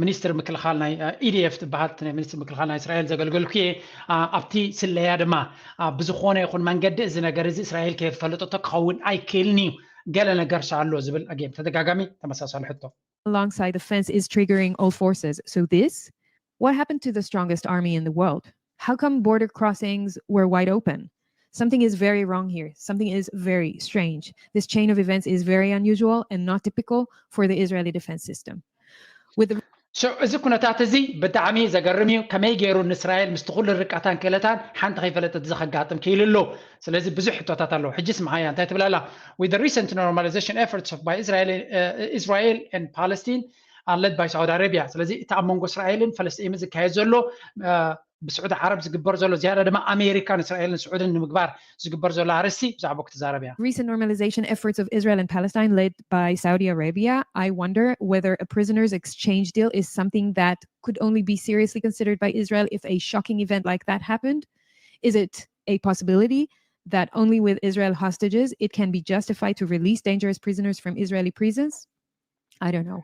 ሚኒስትር ምክልኻል ናይ ኢዲኤፍ ትበሃል ናይ ሚኒስትር ምክልኻል ናይ እስራኤል ዘገልገልኩ እየ። ኣብቲ ስለያ ድማ ብዝኾነ ይኹን መንገዲ እዚ ነገር እዚ እስራኤል ከየፈለጠቶ ክኸውን ኣይክእልን እዩ፣ ገለ ነገር ኣሎ ዝብል ኣጌም ተደጋጋሚ ተመሳሳሊ ሕቶ። Alongside the fence is triggering all forces. So this, what happened to the strongest army in the world? How come border crossings were wide open? Something is very wrong here. Something is very strange. This chain of events is very unusual and not typical for the Israeli defense system. With the እዚ ኩነታት እዚ ብጣዕሚ ዘገርም እዩ። ከመይ ገይሩ ንእስራኤል ምስቲ ኩሉ ርቃታን ክእለታን ሓንቲ ከይፈለጠት እዚ ከጋጥም ክኢሉ ኣሎ? ስለዚ ብዙሕ ሕቶታት ኣለዉ። ሕጂ ስምዓያ እንታይ ትብላላ? With the recent normalization efforts of by Israel, uh, Israel and Palestine are led by Saudi Arabia. ስለዚ እቲ ኣብ መንጎ እስራኤልን ፈለስጢምን ዝካየድ ዘሎ ብስዑዲ ዓረብ ዝግበር ዘሎ ዝያዳ ድማ ኣሜሪካን እስራኤልን ስዑድን ንምግባር ዝግበር ዘሎ ኣርእስቲ ብዛዕባ ክትዛረብ እያ። Recent normalization efforts of Israel and Palestine led by Saudi Arabia. I wonder whether a prisoners exchange deal is something that could only be seriously considered by Israel if a shocking event like that happened. Is it a possibility that only with Israel hostages it can be justified to release dangerous prisoners from Israeli prisons? I don't know.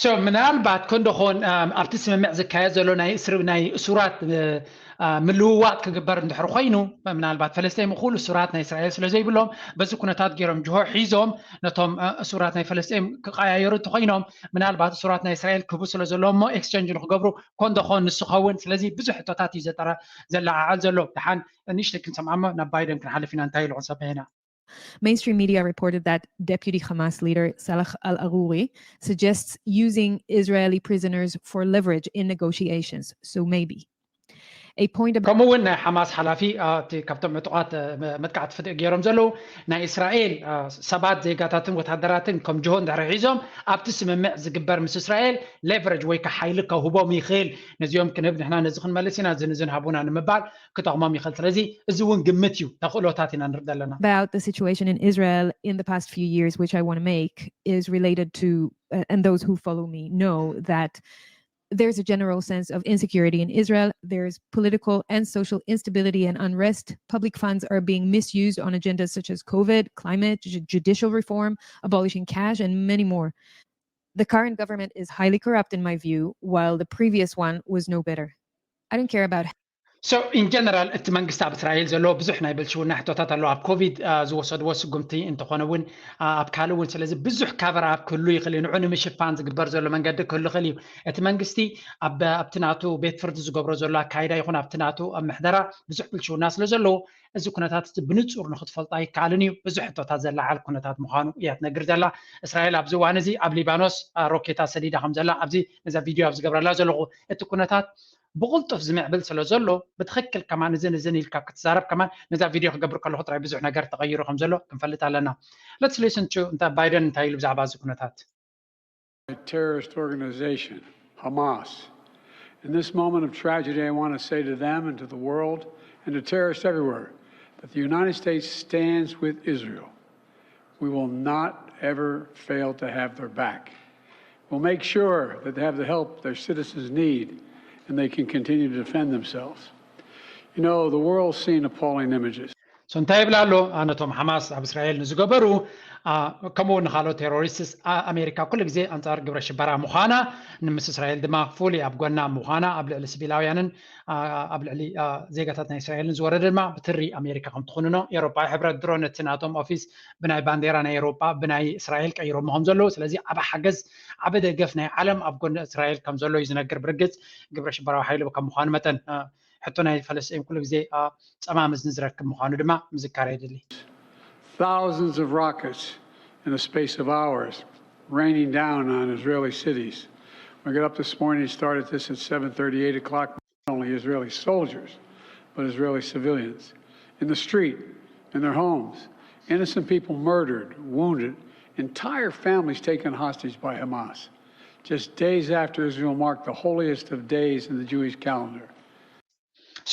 So ምናልባት ክንደኾን ኣብቲ ስምምዕ ዝካየድ ዘሎ ናይ ናይ እሱራት ምልውዋጥ ክግበር እንድሕር ኮይኑ ምናልባት ፈለስጢን ኩሉ እሱራት ናይ እስራኤል ስለ ዘይብሎም በዚ ኩነታት ገይሮም ጅሆ ሒዞም ነቶም እሱራት ናይ ፈለስጢን ክቀያየሩ እንተኮይኖም ምናልባት እሱራት ናይ እስራኤል ክህቡ ስለ ዘለዎም እሞ exchange ንክገብሩ ኮንደኾን ንስኸውን። ስለዚ ብዙሕ ሕቶታት እዩ ዘጠረ ዘለዓዓል ዘሎ። ደሓን ንእሽተይ ክንሰምዓሞ ናብ ባይደን ክንሓልፍ ኢና። እንታይ ኢሉ ክንሰምዕ ኢና? Mainstream media reported that Deputy Hamas leader Salah al Aruri suggests using Israeli prisoners for leverage in negotiations. So maybe. a point about ከምኡ እውን ናይ ሓማስ ሓላፊ እ፣ እቲ ካብቶም ዕጡቓት እ፣ መ- መጥቃዕቲ ፍትሒ ገይሮም ዘለዉ ናይ እስራኤል እ፣ ሰባት ዜጋታትን ወታደራትን ከም ጅሆ እንድሕር ሒዞም ኣብቲ ስምምዕ ዝግበር ምስ እስራኤል ሌቨሬጅ ወይ ከዓ ሓይሊ ከውህቦም ይኽእል። ነዚኦም ክንህብ ንሕና ነዚ ክንመልስ ኢና፣ እዚ ንዝን ሃቡና ንምባል ክጠቕሞም ይኽእል። ስለዚ እዚ እውን ግምት እዩ፣ ተኽእሎታት ኢና ንርኢ ዘለና። about the situation in Israel in the past few years, which I want to make, is related to, uh, and those who follow me know that there's a general sense of insecurity in Israel. There's political and social instability and unrest. Public funds are being misused on agendas such as COVID, climate, ju- judicial reform, abolishing cash, and many more. The current government is highly corrupt, in my view, while the previous one was no better. I don't care about So in general እቲ መንግስቲ ኣብ እስራኤል ዘለዎ ብዙሕ ናይ ብልሽውና ሕቶታት ኣለዎ። ኣብ ኮቪድ እ፣ ዝወሰድዎ ስጉምቲ እንተኾነ እውን እ፣ ኣብ ካልእ እውን ስለዚ ብዙሕ ካቨር ኣብ ክህሉ ይኽእል እዩ። ንዑ ንምሽፋን ዝግበር ዘሎ መንገዲ ክህሉ ይኽእል እዩ። እቲ መንግስቲ ኣብ ኣብቲ ናቱ ቤት ፍርዲ ዝገብሮ ዘሎ ኣካይዳ ይኹን ኣብቲ ናቱ ኣብ ምሕደራ ብዙሕ ብልሽውና ስለ ዘለዎ እዚ ኩነታት እዚ ብንጹር ንክትፈልጦ ኣይከኣልን እዩ። ብዙሕ ሕቶታት ዘለዓል ኩነታት ምዃኑ እያ ትነግር ዘላ። እስራኤል ኣብዚ እዋን እዚ ኣብ ሊባኖስ እ፣ ሮኬታት ሰዲዳ ከም ዘላ ኣብዚ ነዛ ቪድዮ ኣብ ዝገብረላ ዘለኹ እቲ ኩነታት ብቕልጡፍ ዝምዕብል ስለ ዘሎ ብትኽክል ከማን እዝን እዝን ኢልካ ክትዛረብ ከማን ነዛ ቪድዮ ክገብር ከለኹ ጥራይ ብዙሕ ነገር ተቐይሩ ከም ዘሎ ክንፈልጥ ኣለና። Let's listen to እንታይ ባይደን እንታይ ኢሉ ብዛዕባ እዚ ኩነታት። A terrorist organization, Hamas. In this moment of tragedy, I want to say to them and to the world and to terrorists everywhere that the United States stands with Israel. We will not ever fail to have their back. We'll make sure that they have the help their citizens need and they can continue to defend themselves. You know, the world's seen appalling images. So እንታይ ይብል ኣሎ ነቶም ሓማስ ኣብ እስራኤል ንዝገበሩ እ፣ ከምኡ ንካልኦት ቴሮሪስትስ እ፣ ኣሜሪካ ኩሉ ግዜ ኣንጻር ግብረ ሽበራ ምዃና ንምስ እስራኤል ድማ ፍሉይ ኣብ ጎና ምዃና ኣብ ልዕሊ ሲቪላውያንን እ፣ ኣብ ልዕሊ እ፣ ዜጋታት ናይ እስራኤልን ዝወረደ ድማ ብትሪ ኣሜሪካ ከም ትኹንኖ ኤሮፓዊ ሕብረት ድሮ ነቲ ናቶም ኦፊስ ብናይ ባንዴራ ናይ ኤሮፓ ብናይ እስራኤል ቀይሮሞ ከም ዘለዉ ስለዚ ዓበ ሓገዝ ዓበ ደገፍ ናይ ዓለም ኣብ ጎኒ እስራኤል ከም ዘሎ እዩ ዝነግር። ብርግጽ ግብረ ሽበራዊ ሓይሊ ከም ምዃኑ መጠን እ፣ ሕቶ ናይ ፈለስጢን ኩሉ ግዜ እ፣ ጸማምዝ ንዝረክብ ምዃኑ ድማ ምዝካር የድሊ። Thousands of rockets in the space of hours raining down on Israeli cities. We got up this morning and started this at seven thirty, eight o'clock. Not only Israeli soldiers, but Israeli civilians in the street, in their homes. Innocent people murdered, wounded, entire families taken hostage by Hamas. Just days after Israel marked the holiest of days in the Jewish calendar.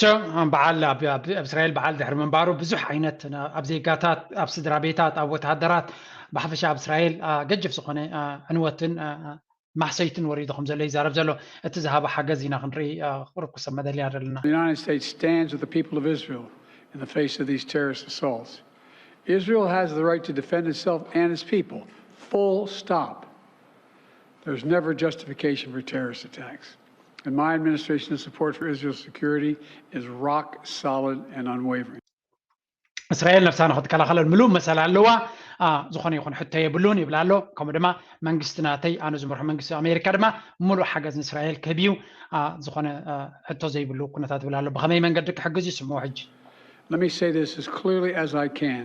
So በዓል ኣብ ኣብ- ኣብ እስራኤል በዓል ድሕሪ ምንባሩ ብዙሕ ዓይነት ና- ኣብ ዜጋታት ኣብ ስድራ ቤታት ኣብ ወተሃደራት ብሓፈሻ ኣብ እስራኤል አ፣ ገጅፍ ዝኾነ አ፣ ዕንወትን አ፣ አ፣ ማህሰይትን ወሪዱ ከም ዘሎ ይዛረብ ዘሎ። እቲ ዝሃቦ ሓገዝ ኢና ክንርኢ አ፣ ቁሩብ ክሰብ መደልያ ዘለና። The United States stands with the people of Israel in the face of these terrorist assaults. Israel has the right to defend itself and its people. Full stop. There's never justification for terrorist attacks. And my administration's support for Israel's security is rock solid and unwavering. እስራኤል ነፍሳ ንክትከላኸለሉ ምሉእ መሰል ኣለዋ። አ፣ ዝኾነ ይኹን ሕቶ የብሉን ይብል ኣሎ። ከምኡ ድማ መንግስቲ ናተይ ኣነ ዝመርሖ መንግስቲ ኣሜሪካ ድማ ምሉእ ሓገዝ ንእስራኤል ክህብ እዩ። አ፣ ዝኾነ አ፣ ሕቶ ዘይብሉ ኩነታት ይብል ኣሎ። ብኸመይ መንገዲ ክሕግዝ እዩ ስምዑ ሕጂ። Let me say this as clearly as I can.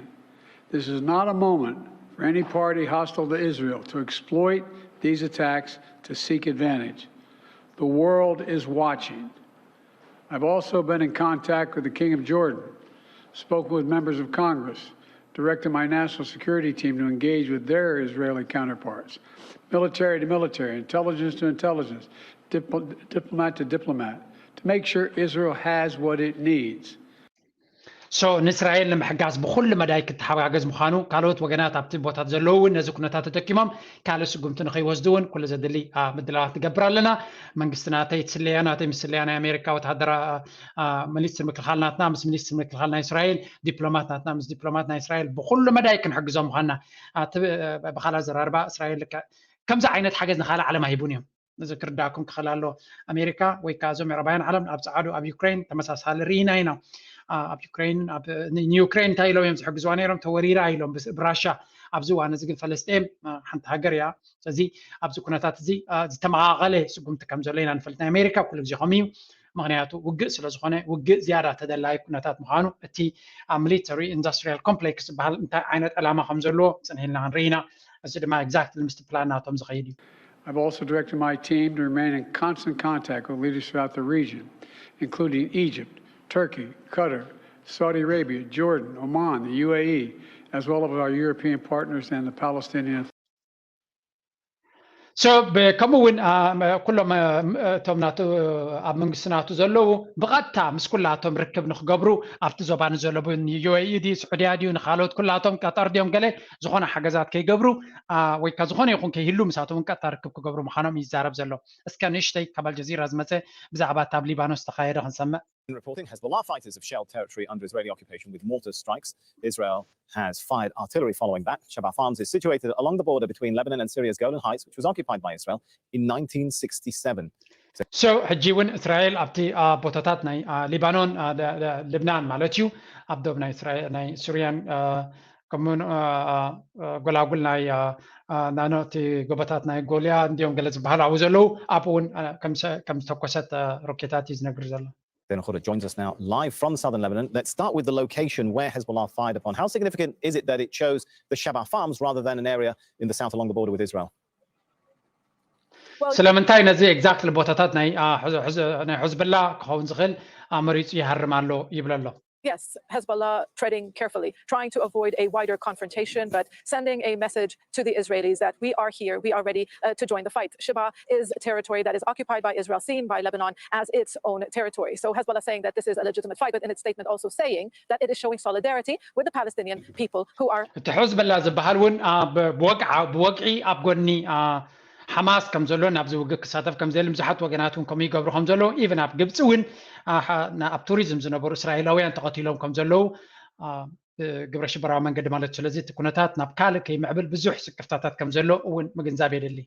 This is not a moment for any party hostile to Israel to exploit these attacks to seek advantage. The world is watching. I've also been in contact with the King of Jordan, spoken with members of Congress, directed my national security team to engage with their Israeli counterparts, military to military, intelligence to intelligence, dipl- diplomat to diplomat, to make sure Israel has what it needs. So ንእስራኤል ንምሕጋዝ ብኩሉ መዳይ ክትሓጋገዝ ምዃኑ ካልኦት ወገናት ኣብቲ ቦታት ዘለዉ እውን ነዚ ኩነታት ተጠቂሞም ካልእ ስጉምቲ ንኸይወስዱ እውን ኩሉ ዘድሊ አ፣ ምድላዋት ንገብር ኣለና። መንግስቲ ናተይ ትስለያ ናተይ ምስለያ ናይ ኣሜሪካ ወተሃደራ አ፣ ሚኒስትር ምክልኻል ናትና ምስ ሚኒስትር ምክልኻል ናይ እስራኤል ዲፕሎማት ናትና ምስ ዲፕሎማት ናይ እስራኤል ብኩሉ መዳይ ክንሕግዞም ምዃንና አ፣ እቲ አ፣ ብኻልእ ኣዘራርባ እስራኤል ልክዕ ከምዚ ዓይነት ሓገዝ ንኻልእ ዓለም ኣይቡን እዮም። እዚ ክርዳእኩም ክኽእል ኣሎ። ኣሜሪካ ወይ ከዓ እዞም ምዕራባውያን ዓለም ኣብ ጸዓዱ ኣብ ዩክሬን ተመሳሳሊ ርኢና ኢና። አ፣ ኣብ ዩክሬን ኣብ ን- ንዩክሬን እንታይ ኢሎም እዮም ዝሕግዝዋ ነይሮም? ተወሪራ ኢሎም ብስ- ብራሻ። ኣብዚ እዋን እዚ ግን ፈለስጤም አ፣ ሓንቲ ሃገር እያ። ስለዚ ኣብዚ ኩነታት እዚ አ፣ ዝተመቓቐለ ስጉምቲ ከም ዘሎ ኢና ንፈልጥ። ናይ ኣሜሪካ ኩሉ ግዜ ከምኡ እዩ። ምክንያቱ ውግእ ስለ ዝኾነ ውግእ ዝያዳ ተደላዪ ኩነታት ምዃኑ እቲ ኣብ ሚሊተሪ ኢንዱስትሪያል ኮምፕሌክስ ዝበሃል እንታይ ዓይነት ዕላማ ከም ዘለዎ ጽንሕ ኢልና ክንርኢ ኢና። እዚ ድማ ኤግዛክትሊ ምስቲ ፕላን ናቶም ዝኸይድ እዩ። I've also directed my team to remain in constant contact with leaders throughout the region, including Egypt, Turkey, Qatar, Saudi Arabia, Jordan, Oman, the U A E, as well as our European partners and the Palestinian So ከምኡ እውን ኩሎም እቶም ናቱ ኣብ መንግስቲ ናቱ ዘለዉ ብቐጥታ ምስ ኩላቶም ርክብ ንክገብሩ ኣብቲ ዞባ ንዘለቡ ዩኤኢ ድዩ ስዑድያ ድዩ ንካልኦት ኩላቶም ቀጠር ድዮም ገለ ዝኾነ ሓገዛት ከይገብሩ ወይ ከ ዝኾነ ይኹን ከይህሉ ምሳቶም እውን ቀጥታ ርክብ ክገብሩ ምዃኖም ይዛረብ ዘሎ። እስከ ንእሽተይ ካብ ኣልጀዚራ ዝመፀ ብዛዕባ እታ ኣብ ሊባኖስ ዝተኻየደ ክንሰምዕ። In reporting, Hezbollah fighters have shelled territory under Israeli occupation with mortar strikes. Israel has fired artillery following that. Shebaa Farms is situated along the border between Lebanon and Syria's Golan Heights, which was occupied by Israel in nineteen sixty-seven. So ሕጂ እውን እስራኤል ኣብቲ ቦታታት ናይ ሊባኖን ልብናን ማለት እዩ ኣብ ዶብ ናይ ናይ ሱሪያን ከምኡ ጎላጉል ናይ ናኖቲ ጎቦታት ናይ ጎልያ እንዲኦም ገለ ዝበሃሉ ኣብኡ ዘለዉ ኣብኡ እውን ከም ዝተኮሰት ሮኬታት እዩ ዝነግር ዘሎ። Zaina Khourat joins us now live from southern Lebanon. Let's start with the location where Hezbollah fired upon. How significant is it that it chose the Shebaa Farms rather than an area in the south along the border with Israel? ስለምንታይ ነዚ exactly ቦታታት ናይ ሕዝብላ ክኸውን ዝኽእል መሪፁ ይሃርም ኣሎ ይብል ኣሎ። Yes, Hezbollah treading carefully, trying to avoid a wider confrontation, but sending a message to the Israelis that we are here, we are ready uh, to join the fight. Shebaa is territory that is occupied by Israel, seen by Lebanon as its own territory. So Hezbollah saying that this is a legitimate fight, but in its statement also saying that it is showing solidarity with the Palestinian people who are. እቲ ሕዝብላ ዝበሃል እውን ብወግዒ ኣብ ጎኒ ሓማስ ከም ዘሎ ናብዚ ውግእ ክሳተፍ ከም ዘየልን ብዙሓት ወገናት እውን ከምኡ ይገብሩ ከም ዘለዉ even ኣብ ግብፂ እውን ኣብ ቱሪዝም ዝነበሩ እስራኤላውያን ተቐቲሎም ከም ዘለዉ ግብረ ሽበራዊ መንገዲ ማለት ስለዚ እቲ ኩነታት ናብ ካልእ ከይምዕብል ብዙሕ ስክፍታታት ከም ዘሎ እውን ምግንዛብ የድሊ።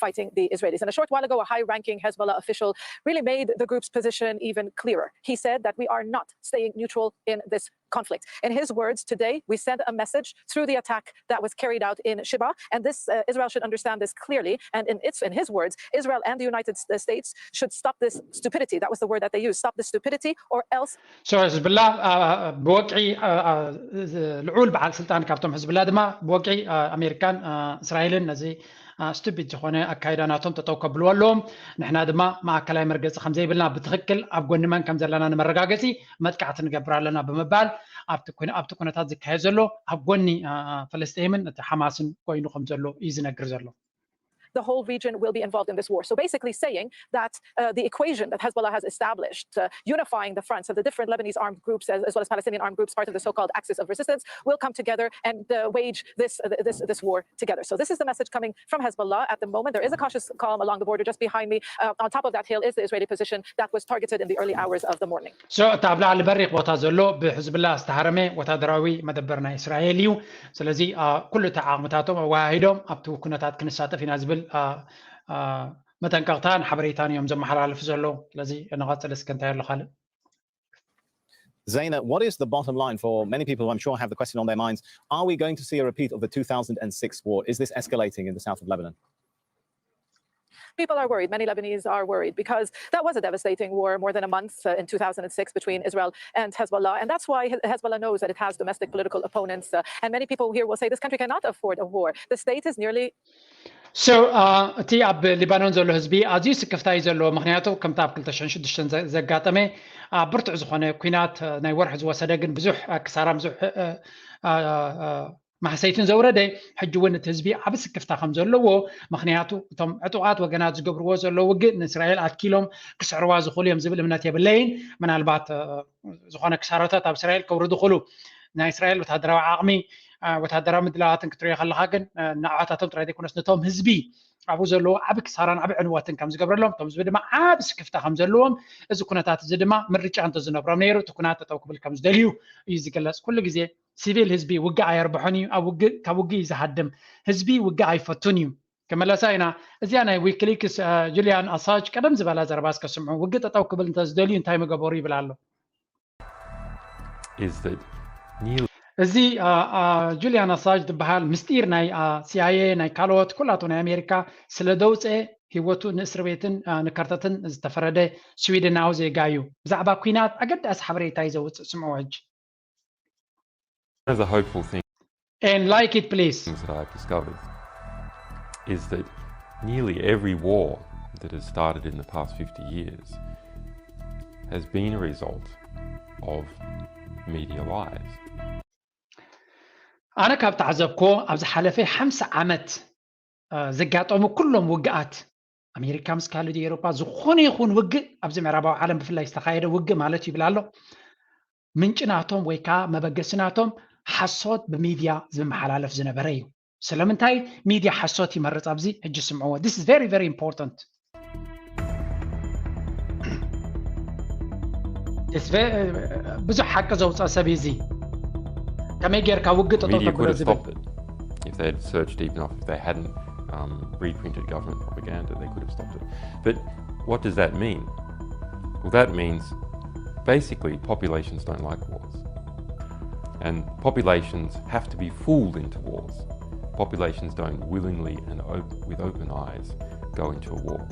fighting the Israelis. And a short while ago, a high ranking Hezbollah official really made the group's position even clearer. He said that we are not staying neutral in this conflict. In his words, today we send a message through the attack that was carried out in Shebaa. And this, uh, Israel should understand this clearly. And in, its, in his words, Israel and the United States should stop this stupidity. That was the word that they used, stop this stupidity or else. So, ሕዝብላ ብወግዒ ልዑል በዓል ስልጣን ካብቶም ሕዝብላ ድማ ብወግዒ ኣሜሪካን እስራኤልን ነዚ ስቱፒድ ዝኾነ ኣካይዳ ናቶም ጠጠው ከብልዎ ኣለዎም። ንሕና ድማ ማእከላይ መርገፂ ከም ዘይብልና ብትኽክል ኣብ ጎኒ መን ከም ዘለና ንመረጋገፂ መጥቃዕቲ ንገብር ኣለና ብምባል ኣብቲ ኩነታት ዝካየድ ዘሎ ኣብ ጎኒ ፈለስጢምን እቲ ሓማስን ኮይኑ ከም ዘሎ እዩ ዝነግር ዘሎ። The whole region will be involved in this war. So basically saying that uh, the equation that Hezbollah has established, uh, unifying the fronts of the different Lebanese armed groups as, as well as Palestinian armed groups, part of the so-called axis of resistance, will come together and uh, wage this, uh, this, this war together. So this is the message coming from Hezbollah at the moment. There is a cautious calm along the border just behind me. Uh, on top of that hill is the Israeli position that was targeted in the early hours of the morning. So እታ ኣብ ላዕሊ በሪኽ ቦታ ዘሎ ብሕዝብላ ዝተሃረመ ወታደራዊ መደበር ናይ እስራኤል እዩ። ስለዚ ኩሉ እቲ ዓቕምታቶም ኣወሃሂዶም ኣብቲ ኩነታት ክንሳተፍ ኢና ዝብል መጠንቀቕታን ሓበሬታን እዮም ዘመሓላልፉ ዘለዉ። ስለዚ ንቐፅል እስከ እንታይ ኣሎ ካልእ? Zaina, what is the bottom line for many people who I'm sure have the question on their minds? Are we going to see a repeat of the two thousand six war? Is this escalating in the south of Lebanon? People are worried. Many Lebanese are worried because that was a devastating war more than a month uh, in two thousand six between Israel and Hezbollah. And that's why Hezbollah knows that it has domestic political opponents. Uh, and many people here will say this country cannot afford a war. The state is nearly So እቲ ኣብ ሊባኖን ዘሎ ህዝቢ ኣዝዩ ስክፍታ እዩ ዘለዎ። ምክንያቱ ከምቲ ኣብ ክልተ ሽሕን ሽዱሽተን ዘጋጠመ ብርቱዕ ዝኾነ ኲናት ናይ ወርሒ ዝወሰደ ግን ብዙሕ ክሳራ ብዙሕ ማህሰይትን ዘውረደ ሕጂ እውን እቲ ህዝቢ ዓብ ስክፍታ ከም ዘለዎ ምክንያቱ እቶም ዕጡቓት ወገናት ዝገብርዎ ዘለዉ ውግእ ንእስራኤል ኣትኪሎም ክስዕርዋ ዝኽእሉ እዮም ዝብል እምነት የብለይን። ምናልባት ዝኾነ ክሳራታት ኣብ እስራኤል ከውርዱ ይኽእሉ። ናይ እስራኤል ወታደራዊ ዓቕሚ ወታደራዊ ምድላዋትን ክትሪኦ ከለካ ግን ንዕዖታቶም ጥራይ ዘይኮነስ ነቶም ህዝቢ ኣብኡ ዘለዉ ዓብ ክሳራን ዓብ ዕንወትን ከም ዝገብረሎም እቶም ህዝቢ ድማ ዓብ ስክፍታ ከም ዘለዎም እዚ ኩነታት እዚ ድማ ምርጫ እንተዝነብሮም ነይሩ እቲ ኩናት ጠጠው ክብል ከም ዝደልዩ እዩ ዝግለፅ። ኩሉ ግዜ ሲቪል ህዝቢ ውግእ ኣየርብሖን እዩ። ኣብ ውግእ ካብ ውግእ እዩ ዝሃድም። ህዝቢ ውግእ ኣይፈቱን እዩ። ክመለሳ ኢና። እዚኣ ናይ ዊክሊክስ ጁልያን ኣሳጅ ቀደም ዝበላ ዘረባ እስከ ስምዑ። ውግእ ጠጠው ክብል እንተዝደልዩ እንታይ ምገበሩ ይብል ኣሎ። Is that Neil እዚ ጁልያን ኣሳጅ ዝበሃል ምስጢር ናይ ሲኣይኤ ናይ ካልኦት ኩላቱ ናይ ኣሜሪካ ስለ ደውፀ ህይወቱ ንእስር ቤትን ንከርተትን ዝተፈረደ ስዊድናዊ ዜጋ እዩ። ብዛዕባ ኲናት ኣገዳሲ ሓበሬታ እዩ ዘውፅእ። ስምዑ ሕጂ። One of the hopeful things And like it please. that I've discovered is that Nearly every war that has started in the past fifty years has been a result of media lies. ኣነ ካብ ተዓዘብኮ ኣብ ዝሓለፈ ሓምሳ ዓመት ዘጋጠሙ ኩሎም ውግኣት ኣሜሪካ ምስ ካልእ ኤሮፓ ዝኾነ ይኹን ውግእ ኣብዚ ምዕራባዊ ዓለም ብፍላይ ዝተኻየደ ውግእ ማለት ይብል ኣሎ ምንጭ ናቶም ወይ ከዓ መበገሲ ናቶም ሓሶት ብሚድያ ዝመሓላለፍ ዝነበረ እዩ። ስለምንታይ ሚድያ ሓሶት ይመርፅ ኣብዚ ሕጂ ስምዕዎ። This is very very important. ብዙሕ ሓቂ ዘውፅእ ሰብ እዚ ከመይ ጌርካ ውግእ ጠጠው Media could ተብሎ have ዝብል stopped it if they had searched deep enough. If they hadn't um, reprinted government propaganda, they could have stopped it. But what does that mean? Well, that means basically populations don't like wars. And populations have to be fooled into wars. Populations don't willingly and op- with open eyes go into a war.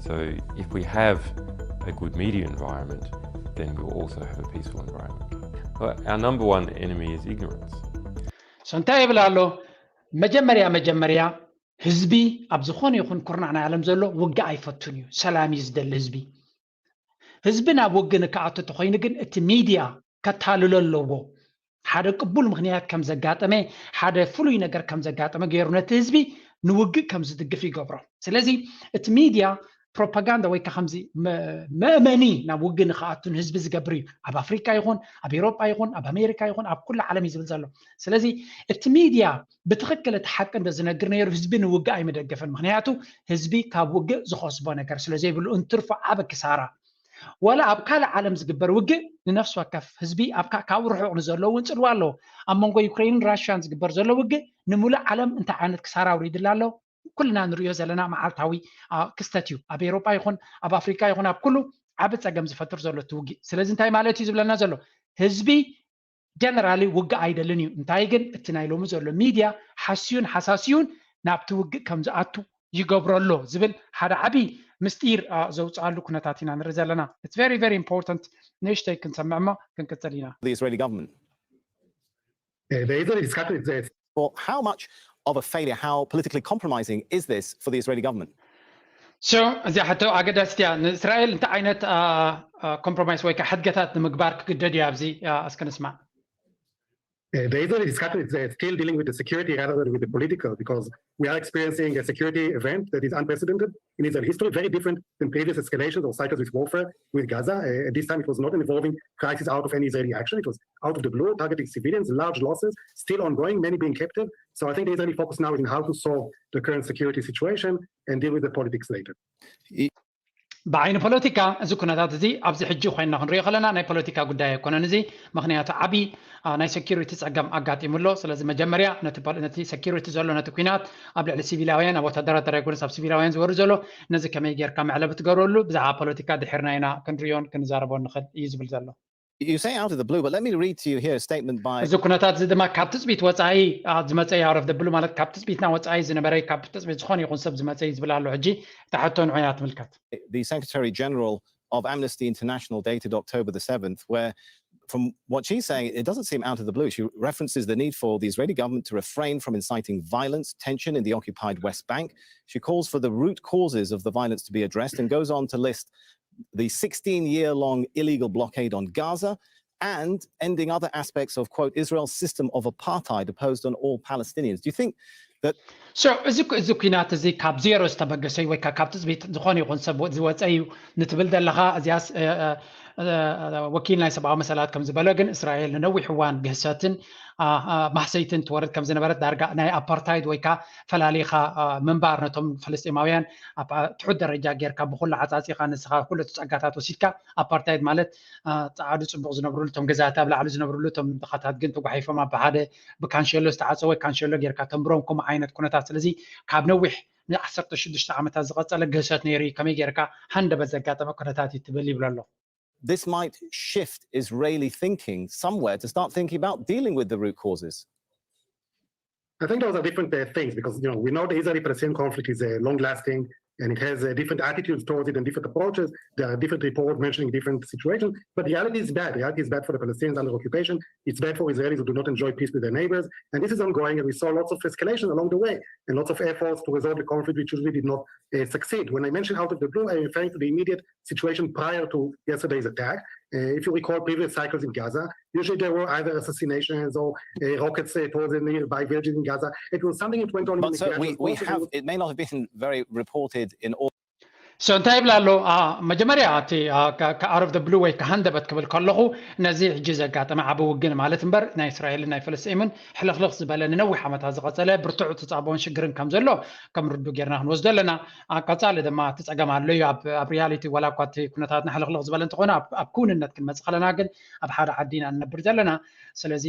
So if we have a good media environment, then we'll also have a peaceful environment. But our number one enemy is ignorance. So እንታይ ይብል ኣሎ? መጀመርያ መጀመርያ ህዝቢ ኣብ ዝኾነ ይኹን ኩርናዕ ናይ ዓለም ዘሎ ውግእ ኣይፈቱን እዩ። ሰላም እዩ ዝደሊ ህዝቢ። ህዝቢ ናብ ውግእ ንክኣቱ ተኾይኑ ግን እቲ ሚድያ ከታልሎ ኣለዎ። ሓደ ቅቡል ምክንያት ከም ዘጋጠመ፣ ሓደ ፍሉይ ነገር ከም ዘጋጠመ ገይሩ ነቲ ህዝቢ ንውግእ ከም ዝድግፍ ይገብሮ። ስለዚ እቲ ሚድያ ፕሮፓጋንዳ ወይ ከዓ ከምዚ መ- መእመኒ ናብ ውግእ ንክኣቱ ንህዝቢ ዝገብር እዩ። ኣብ ኣፍሪካ ይኹን ኣብ ኤሮጳ ይኹን ኣብ ኣሜሪካ ይኹን ኣብ ኩሉ ዓለም እዩ ዝብል ዘሎ። ስለዚ እቲ ሚድያ ብትኽክል እቲ ሓቂ እንተ ዝነግር ነይሩ ህዝቢ ንውግእ ኣይምደገፈን። ምክንያቱ ህዝቢ ካብ ውግእ ዝኸስቦ ነገር ስለዘይብሉ እንትርፎ ዓብ ክሳራ ዋላ ኣብ ካልእ ዓለም ዝግበር ውግእ ንነፍሲ ወከፍ ህዝቢ ኣብ ካ- ካብኡ ርሑቕ ንዘለዉ እውን ፅልዋ ኣለዎ። ኣብ መንጎ ዩክሬንን ራሽያን ዝግበር ዘሎ ውግእ ንምሉእ ዓለም እንታይ ዓይነት ክሳራ ኣውሪድላ ኣሎ? ኩልና ንሪኦ ዘለና መዓልታዊ ክስተት እዩ። ኣብ ኤሮጳ ይኹን ኣብ ኣፍሪካ ይኹን ኣብ ኩሉ ዓብ ፀገም ዝፈጥር ዘሎ እቲ ውግእ። ስለዚ እንታይ ማለት እዩ ዝብለና ዘሎ? ህዝቢ ጀነራሊ ውግእ ኣይደልን እዩ። እንታይ ግን እቲ ናይ ሎሚ ዘሎ ሚድያ ሓስዩን ሓሳስዩን ናብቲ ውግእ ከም ዝኣቱ ይገብሮ ኣሎ ዝብል ሓደ ዓብዪ ምስጢር ዘውፅኣሉ ኩነታት ኢና ንርኢ ዘለና። It's very very important። ንእሽተይ ክንሰምዕ እሞ ክንቅፅል ኢና። The Israeli government. Uh, there is a discussion. It's, it's Well, how much of a failure, how politically compromising is this for the Israeli government? So እዚኣ ሕቶ ኣገዳሲት እያ። ንእስራኤል እንታይ ዓይነት ኮምፕሮማይስ ወይ ከዓ ሕድገታት ንምግባር ክግደድ እዩ ኣብዚ እስከ ንስማዕ። Uh, there is a discussion. It's uh, still dealing with the security rather than with the political, because we are experiencing a security event that is unprecedented in Israeli history, very different than previous escalations or cycles with warfare with Gaza. Uh, at this time, it was not involving crisis out of any Israeli action. It was out of the blue, targeting civilians, large losses, still ongoing, many being captive. So I think the Israeli focus now is in how to solve the current security situation and deal with the politics later. ብዓይኒ ፖለቲካ እዚ ኩነታት እዚ ኣብዚ ሕጂ ኮይና ክንሪኦ ከለና ናይ ፖለቲካ ጉዳይ ኣይኮነን። እዚ ምክንያቱ ዓብዪ ናይ ሴኪሪቲ ፀገም ኣጋጢሙ ኣሎ። ስለዚ መጀመርያ ነቲ ሴኪሪቲ ዘሎ ነቲ ኩናት ኣብ ልዕሊ ሲቪላውያን ኣብ ወታደራት ተረይኮነስ ኣብ ሲቪላውያን ዝወርድ ዘሎ ነዚ ከመይ ጌርካ መዕለቢ ትገብረሉ ብዛዕባ ፖለቲካ ድሕርና ኢና ክንሪኦን ክንዛረቦ ንኽእል እዩ ዝብል ዘሎ። You say out of the blue, but let me read to you here a statement by እዚ ኩነታት እዚ ድማ ካብ ትፅቢት ወፃኢ ዝመፀ እዩ። Out of the blue ማለት ካብ ትፅቢትና ወፃኢ ዝነበረ ካብ ትፅቢት ዝኾነ ይኹን ሰብ ዝመፀ እዩ ዝብል ኣሎ። ሕጂ እታ ሕቶ ንዑያ ትምልከት። The Secretary General of Amnesty International dated October the seventh, where from what she's saying, it doesn't seem out of the blue. She references the need for the Israeli government to refrain from inciting violence, tension in the occupied West Bank. She calls for the root causes of the violence to be addressed and goes on to list the sixteen year long illegal blockade on Gaza and ending other aspects of, quote, Israel's system of apartheid imposed on all Palestinians. Do you think that So እዚ ኩ- እዚ ኩናት እዚ ካብ ዜሮ ዝተበገሰ እዩ ወይ ከዓ ካብ ትፅቢት ዝኾነ ይኹን ሰብ ዝወፀ እዩ ንትብል ዘለኻ እዚያስ እ፣ እ፣ እ፣ ወኪል ናይ ሰብኣዊ መሰላት ከም ዝበሎ ግን እስራኤል ንነዊሕ እዋን ግህሰትን ኣ፣ ኣ፣ ማህሰይትን ትወርድ ከም ዝነበረት ዳርጋ ናይ ኣፓርታይድ ወይ ከዓ ፈላሊኻ ኣ፣ ምንባር ነቶም ፍልስጤማውያን ኣብ ኣ፣ ትሑት ደረጃ ጌርካ ብኩሉ ዓፃፂኻ ንስኻ ኩሉ እቲ ፀጋታት ወሲድካ ኣፓርታይድ ማለት ኣ፣ ፀዓዱ ፅቡቕ ዝነብሩሉ እቶም ገዛቲ ኣብ ላዕሊ ዝነብሩሉ እቶም ድኻታት ግን ተጓሒፎም ኣብ ሓደ ብካንሸሎ ዝተዓፀወ ካንሸሎ ጌርካ ተንብሮም ከምኡ ዓይነት ኩነታት ስለዚ ካብ ነዊሕ ንዓሰርተ ሽዱሽተ ዓመታት ዝቐፀለ ግህሰት ነይሩ እዩ ከመይ ጌርካ ሃንደበት ዘጋጠመ ኩነታት እዩ ትብል ይብሎ ኣሎ። This might shift Israeli thinking somewhere to start thinking about dealing with the root causes? I think those are different uh, things because you know we know the Israeli-Palestinian conflict is a long-lasting, and it has uh, different attitudes towards it and different approaches. There are different reports mentioning different situations, but the reality is bad. The reality is bad for the Palestinians under occupation. It's bad for Israelis who do not enjoy peace with their neighbors. And this is ongoing, and we saw lots of escalation along the way and lots of efforts to resolve the conflict, which usually did not uh, succeed. When I mention out of the blue, I'm referring to the immediate situation prior to yesterday's attack. Uh, if you recall previous cycles in Gaza, usually there were either assassinations or uh, rockets uh, towards the nearby villages in Gaza. It was something that went on. But so we, we have, it may not have been very reported in all. So እንታይ ይብላ ኣሎ? መጀመርያ እቲ out of the blue ወይ ከሃንደበት ክብል ከለኹ ነዚ ሕጂ ዘጋጠመ ዓቢ ውግን ማለት እምበር ናይ እስራኤልን ናይ ፍልስጤምን ሕልኽልኽ ዝበለ ንነዊሕ ዓመታት ዝቐጸለ ብርቱዕ ተጻብኦን ሽግርን ከም ዘሎ ከም ርዱ ጌርና ክንወስዶ ኣለና። ቀጻሊ ድማ እቲ ጸገም ኣሎ እዩ። ኣብ reality ዋላ እኳ እቲ ኩነታትና ሕልኽልኽ ዝበለ እንተኾነ ኣብ ክውንነት ክንመጽእ ከለና ግን ኣብ ሓደ ዓዲ ኢና ንነብር ዘለና። ስለዚ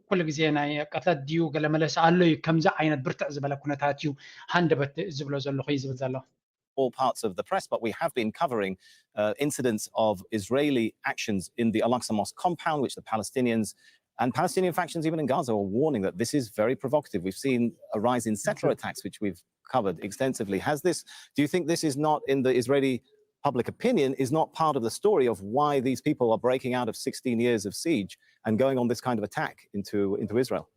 ኩሉ ግዜ ናይ ቅትለት ድዩ ገለ መለሲ ኣሎ እዩ። ከምዚ ዓይነት ብርትዕ ዝበለ ኩነታት እዩ ሃንደበት ዝብሎ ዘለኹ እዩ ዝብል ዘሎ። All parts of the press, but we have been covering uh, incidents of Israeli actions in the Al-Aqsa Mosque compound, which the Palestinians and Palestinian factions even in Gaza are warning that this is very provocative. We've seen a rise in settler attacks, which we've covered extensively. Has this, do you think this is not in the Israeli public opinion, is not part of the story of why these people are breaking out of sixteen years of siege and going on this kind of attack into, into Israel?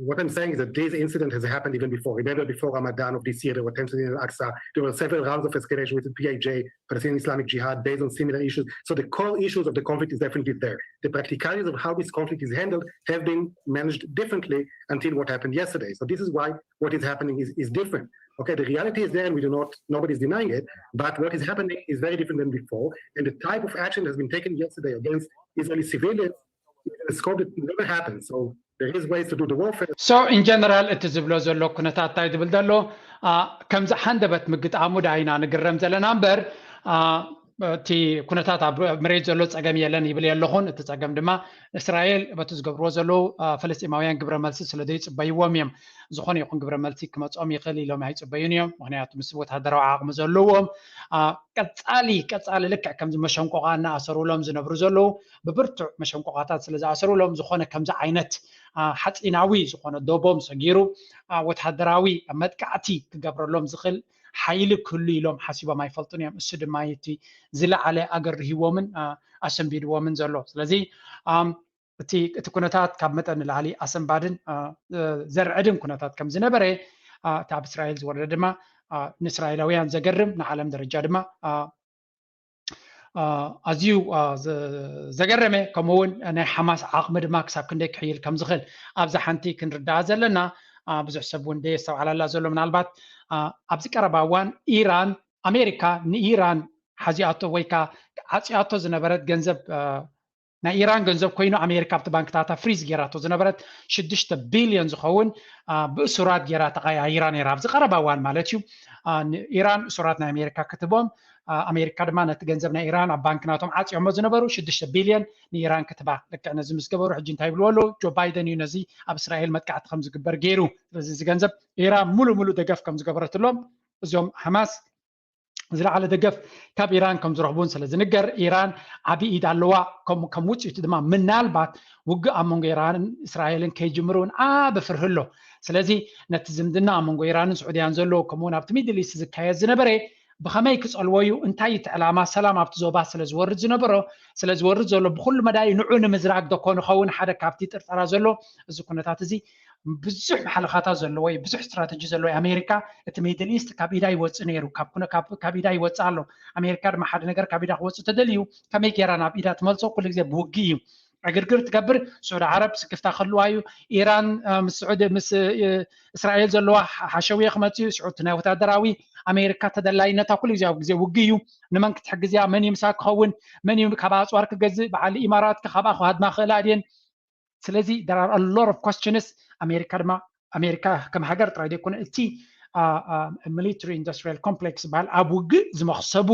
What I'm saying is that this incident has happened even before. Remember, before Ramadan of this year, there were tensions in Al-Aqsa. There were several rounds of escalation with the P I J, Palestinian Islamic Jihad, based on similar issues. So the core issues of the conflict is definitely there. The practicalities of how this conflict is handled have been managed differently until what happened yesterday. So this is why what is happening is, is different. Okay, the reality is there, and we do not, nobody's denying it. But what is happening is very different than before, and the type of action has been taken yesterday against Israeli civilians. It's called, it never happened. So there is ways to do the warfare. So in general እቲ ዝብሎ ዘሎ ኩነታት እንታይ ዝብል ዘሎ ከምዚ ሓንደበት ምግጣሙ ዳይና ንግረም ዘለና እምበር እቲ ኩነታት ኣብ መሬት ዘሎ ጸገም የለን ይብል የለኹን። እቲ ጸገም ድማ እስራኤል በቲ ዝገብርዎ ዘለዉ ፈለስጢማውያን ግብረ መልሲ ስለ ዘይጽበይዎም እዮም። ዝኾነ ይኹን ግብረ መልሲ ክመጾም ይኽእል ኢሎም ኣይጽበዩን እዮም። ምክንያቱ ምስ ወታደራዊ ዓቕሚ ዘለዎም ቀጻሊ ቀጻሊ ልክዕ ከምዚ መሸንቆቓ እናኣሰሩሎም ዝነብሩ ዘለዉ ብብርቱዕ መሸንቆቓታት ስለ ዝኣሰሩሎም ዝኾነ ከምዚ ዓይነት ሓፂናዊ ዝኾነ ዶቦም ሰጊሩ ወታደራዊ መጥቃዕቲ ክገብረሎም ዝኽእል ሓይሊ ክህሉ ኢሎም ሓሲቦም ኣይፈልጡን እዮም። እሱ ድማ እቲ ዝለዓለ ኣገርሂዎምን ኣሰንቢድዎምን ዘሎ። ስለዚ እቲ እቲ ኩነታት ካብ መጠን ንላዕሊ ኣሰንባድን ዘርዕድን ኩነታት ከም ዝነበረ እቲ ኣብ እስራኤል ዝወረደ ድማ ንእስራኤላውያን ዘገርም ንዓለም ደረጃ ድማ ኣዝዩ ዘገረመ ከምኡውን ናይ ሓማስ ዓቕሚ ድማ ክሳብ ክንደይ ክሕይል ከም ዝኽእል ኣብዛ ሓንቲ ክንርዳኣ ዘለና ብዙሕ ሰብ እውን ደየስተውዓላላ ዘሎ ምናልባት ኣብዚ ቀረባ እዋን ኢራን ኣሜሪካ ንኢራን ሓዚኣቶ ወይ ከዓ ዓፅያቶ ዝነበረት ገንዘብ ናይ ኢራን ገንዘብ ኮይኑ ኣሜሪካ ኣብቲ ባንክታታ ፍሪዝ ገይራቶ ዝነበረት ሽዱሽተ ቢልዮን ዝኸውን ብእሱራት ገይራ ተቐያይራ ነይራ ኣብዚ ቀረባ እዋን ማለት እዩ። ኢራን እሱራት ናይ ኣሜሪካ ክትቦም ኣሜሪካ ድማ ነቲ ገንዘብ ናይ ኢራን ኣብ ባንክ ናቶም ዓፅዮሞ ዝነበሩ ሽዱሽተ ቢልዮን ንኢራን ክትባ ልክዕ ነዚ ምስ ገበሩ ሕጂ እንታይ ይብልዎ ኣለዉ? ጆ ባይደን እዩ ነዚ ኣብ እስራኤል መጥቃዕቲ ከም ዝግበር ገይሩ። ስለዚ እዚ ገንዘብ ኢራን ሙሉ ሙሉ ደገፍ ከም ዝገበረትሎም እዞም ሓማስ ዝለዓለ ደገፍ ካብ ኢራን ከም ዝረኽቡን ስለ ዝንገር ኢራን ዓብዪ ኢድ ኣለዋ። ከም ውፅኢቱ ድማ ምናልባት ውግእ ኣብ መንጎ ኢራንን እስራኤልን ከይጅምር እውን ዓቢ ፍርሂ ኣሎ። ስለዚ ነቲ ዝምድና ኣብ መንጎ ኢራንን ስዑድያን ዘለዎ ከምኡውን ኣብቲ ሚድል ኢስት ዝካየድ ዝነበረ ብኸመይ ክጸልዎ እዩ? እንታይ እቲ ዕላማ? ሰላም ኣብቲ ዞባ ስለ ዝወርድ ዝነበሮ ስለ ዝወርድ ዘሎ ብኩሉ መዳይ ንዑ ንምዝራግ ዶ ኮን ይኸውን ሓደ ካብቲ ጥርጠራ ዘሎ። እዚ ኩነታት እዚ ብዙሕ ማሕለኻታት ዘለዎ እዩ፣ ብዙሕ ስትራተጂ ዘለዎ እዩ። ኣሜሪካ እቲ ሚድል ኢስት ካብ ኢዳ ይወፅእ ነይሩ፣ ካብ ኢዳ ይወፅእ ኣሎ። ኣሜሪካ ድማ ሓደ ነገር ካብ ኢዳ ክወፅእ ተደልዩ ከመይ ገይራ ናብ ኢዳ ትመልሶ ኩሉ ግዜ ብውግእ እዩ ዕግርግር ትገብር። ስዑዲ ዓረብ ስክፍታ ክህልዋ እዩ። ኢራን ምስ ስዑዲ ምስ እስራኤል ዘለዋ ሓሸውየ ክመፅእ እዩ። ሽዑ እቲ ናይ ወታደራዊ ኣሜሪካ ተደላይነታ ኩሉ ግዜ ኣብ ግዜ ውግእ እዩ። ንመን ክትሕግዝ እያ? መን እዩ ምሳ ክኸውን? መን እዩ ካብ ኣፅዋር ክገዝእ? በዓል ኢማራት ካብኣ ክሃድማ ክእላ ድየን? ስለዚ there are a lot of questions። ኣሜሪካ ድማ ኣሜሪካ ከም ሃገር ጥራይ ዘይኮነ እቲ military industrial complex ዝበሃል ኣብ ውግእ ዝመኽሰቡ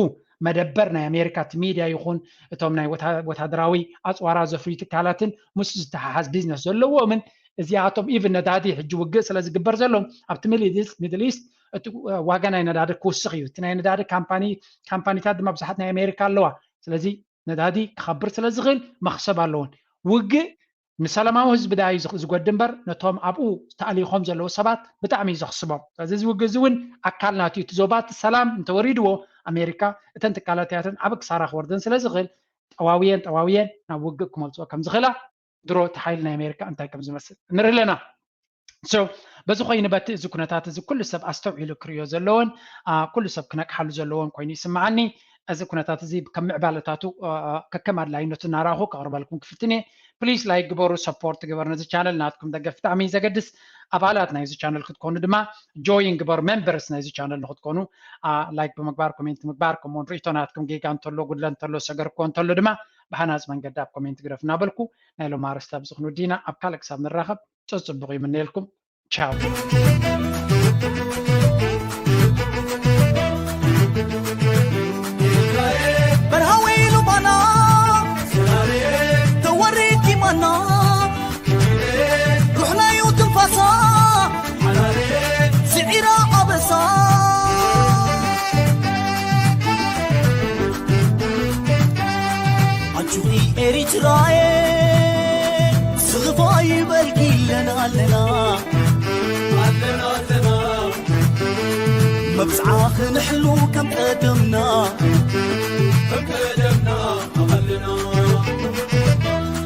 መደበር ናይ ኣሜሪካ እቲ ሚድያ ይኹን እቶም ናይ ወታደራዊ ኣፅዋራ ዘፍርዩ ትካላትን ምስ ዝተሓሓዝ ቢዝነስ ዘለዎምን እዚኣቶም ኢቭን ነዳዲ ሕጂ ውግእ ስለ ዝግበር ዘሎ ኣብቲ ሚድል ኢስት እቲ ዋጋ ናይ ነዳዲ ክውስኽ እዩ። እቲ ናይ ነዳዲ ካምፓኒታት ድማ ብዙሓት ናይ ኣሜሪካ ኣለዋ። ስለዚ ነዳዲ ክኸብር ስለ ዝኽእል መኽሰብ ኣለዎን። ውግእ ንሰላማዊ ህዝቢ ዳዩ ዝጎድ እምበር ነቶም ኣብኡ ተኣሊኾም ዘለዉ ሰባት ብጣዕሚ እዩ ዘኽስቦም። ስለዚ እዚ ውግእ እዚ እውን ኣካል ናቱ እዩ። እቲ ዞባ እቲ ሰላም እንተወሪድዎ ኣሜሪካ እተን ትካላት እያተን ዓብ ክሳራ ክወርደን ስለ ዝኽእል ጠዋውየን ጠዋውየን ናብ ውግእ ክመልፅኦ ከም ዝኽእላ ድሮ እቲ ሓይሊ ናይ ኣሜሪካ እንታይ ከም ዝመስል ንርኢ ኣለና። So በዚ ኮይኑ በቲ እዚ ኩነታት እዚ ኩሉ ሰብ ኣስተውዒሉ ክርእዮ ዘለዎን ኩሉ ሰብ ክነቅሓሉ ዘለዎን ኮይኑ ይስምዓኒ። እዚ ኩነታት እዚ ከም ምዕባለታቱ ከከም ኣድላይነቱ እናረኣኹ ከቕርበልኩም ክፍትን እየ። ፕሊስ ላይክ ግበሩ፣ ሰፖርት ግበር ነዚ ቻነል። ናትኩም ደገፍ ብጣዕሚ እዩ ዘገድስ። ኣባላት ናይዚ ቻነል ክትኮኑ ድማ ጆይን ግበሩ፣ ሜምበርስ ናይዚ ቻነል ንክትኮኑ ላይክ ብምግባር፣ ኮሜንት ምግባር፣ ከምኡውን ርእቶ ናትኩም ጌጋ እንተሎ፣ ጉድለ እንተሎ፣ ሰገር እኮ እንተሎ ድማ ብሃናፅ መንገዲ ኣብ ኮሜንት ግደፍ እናበልኩ ናይ ሎም ኣርስቲ ኣብዚ ክንውዲ ኢና። ኣብ ካልእ ክሳብ ንራኸብ ፅፅቡቕ ይምነየልኩም። ቻው። በርሃዊ ሉባና ተወሪድ ይማና ሩሕናዩ ትንፋሳ ስዒራ ኣበሳ ኣጆኺ ኤሪትራየ ስኽፋ ይበልኪ ኣለና ኣለና ኣለና ኣለና መብጽዓ ክንሕሉ ከም ቀደምና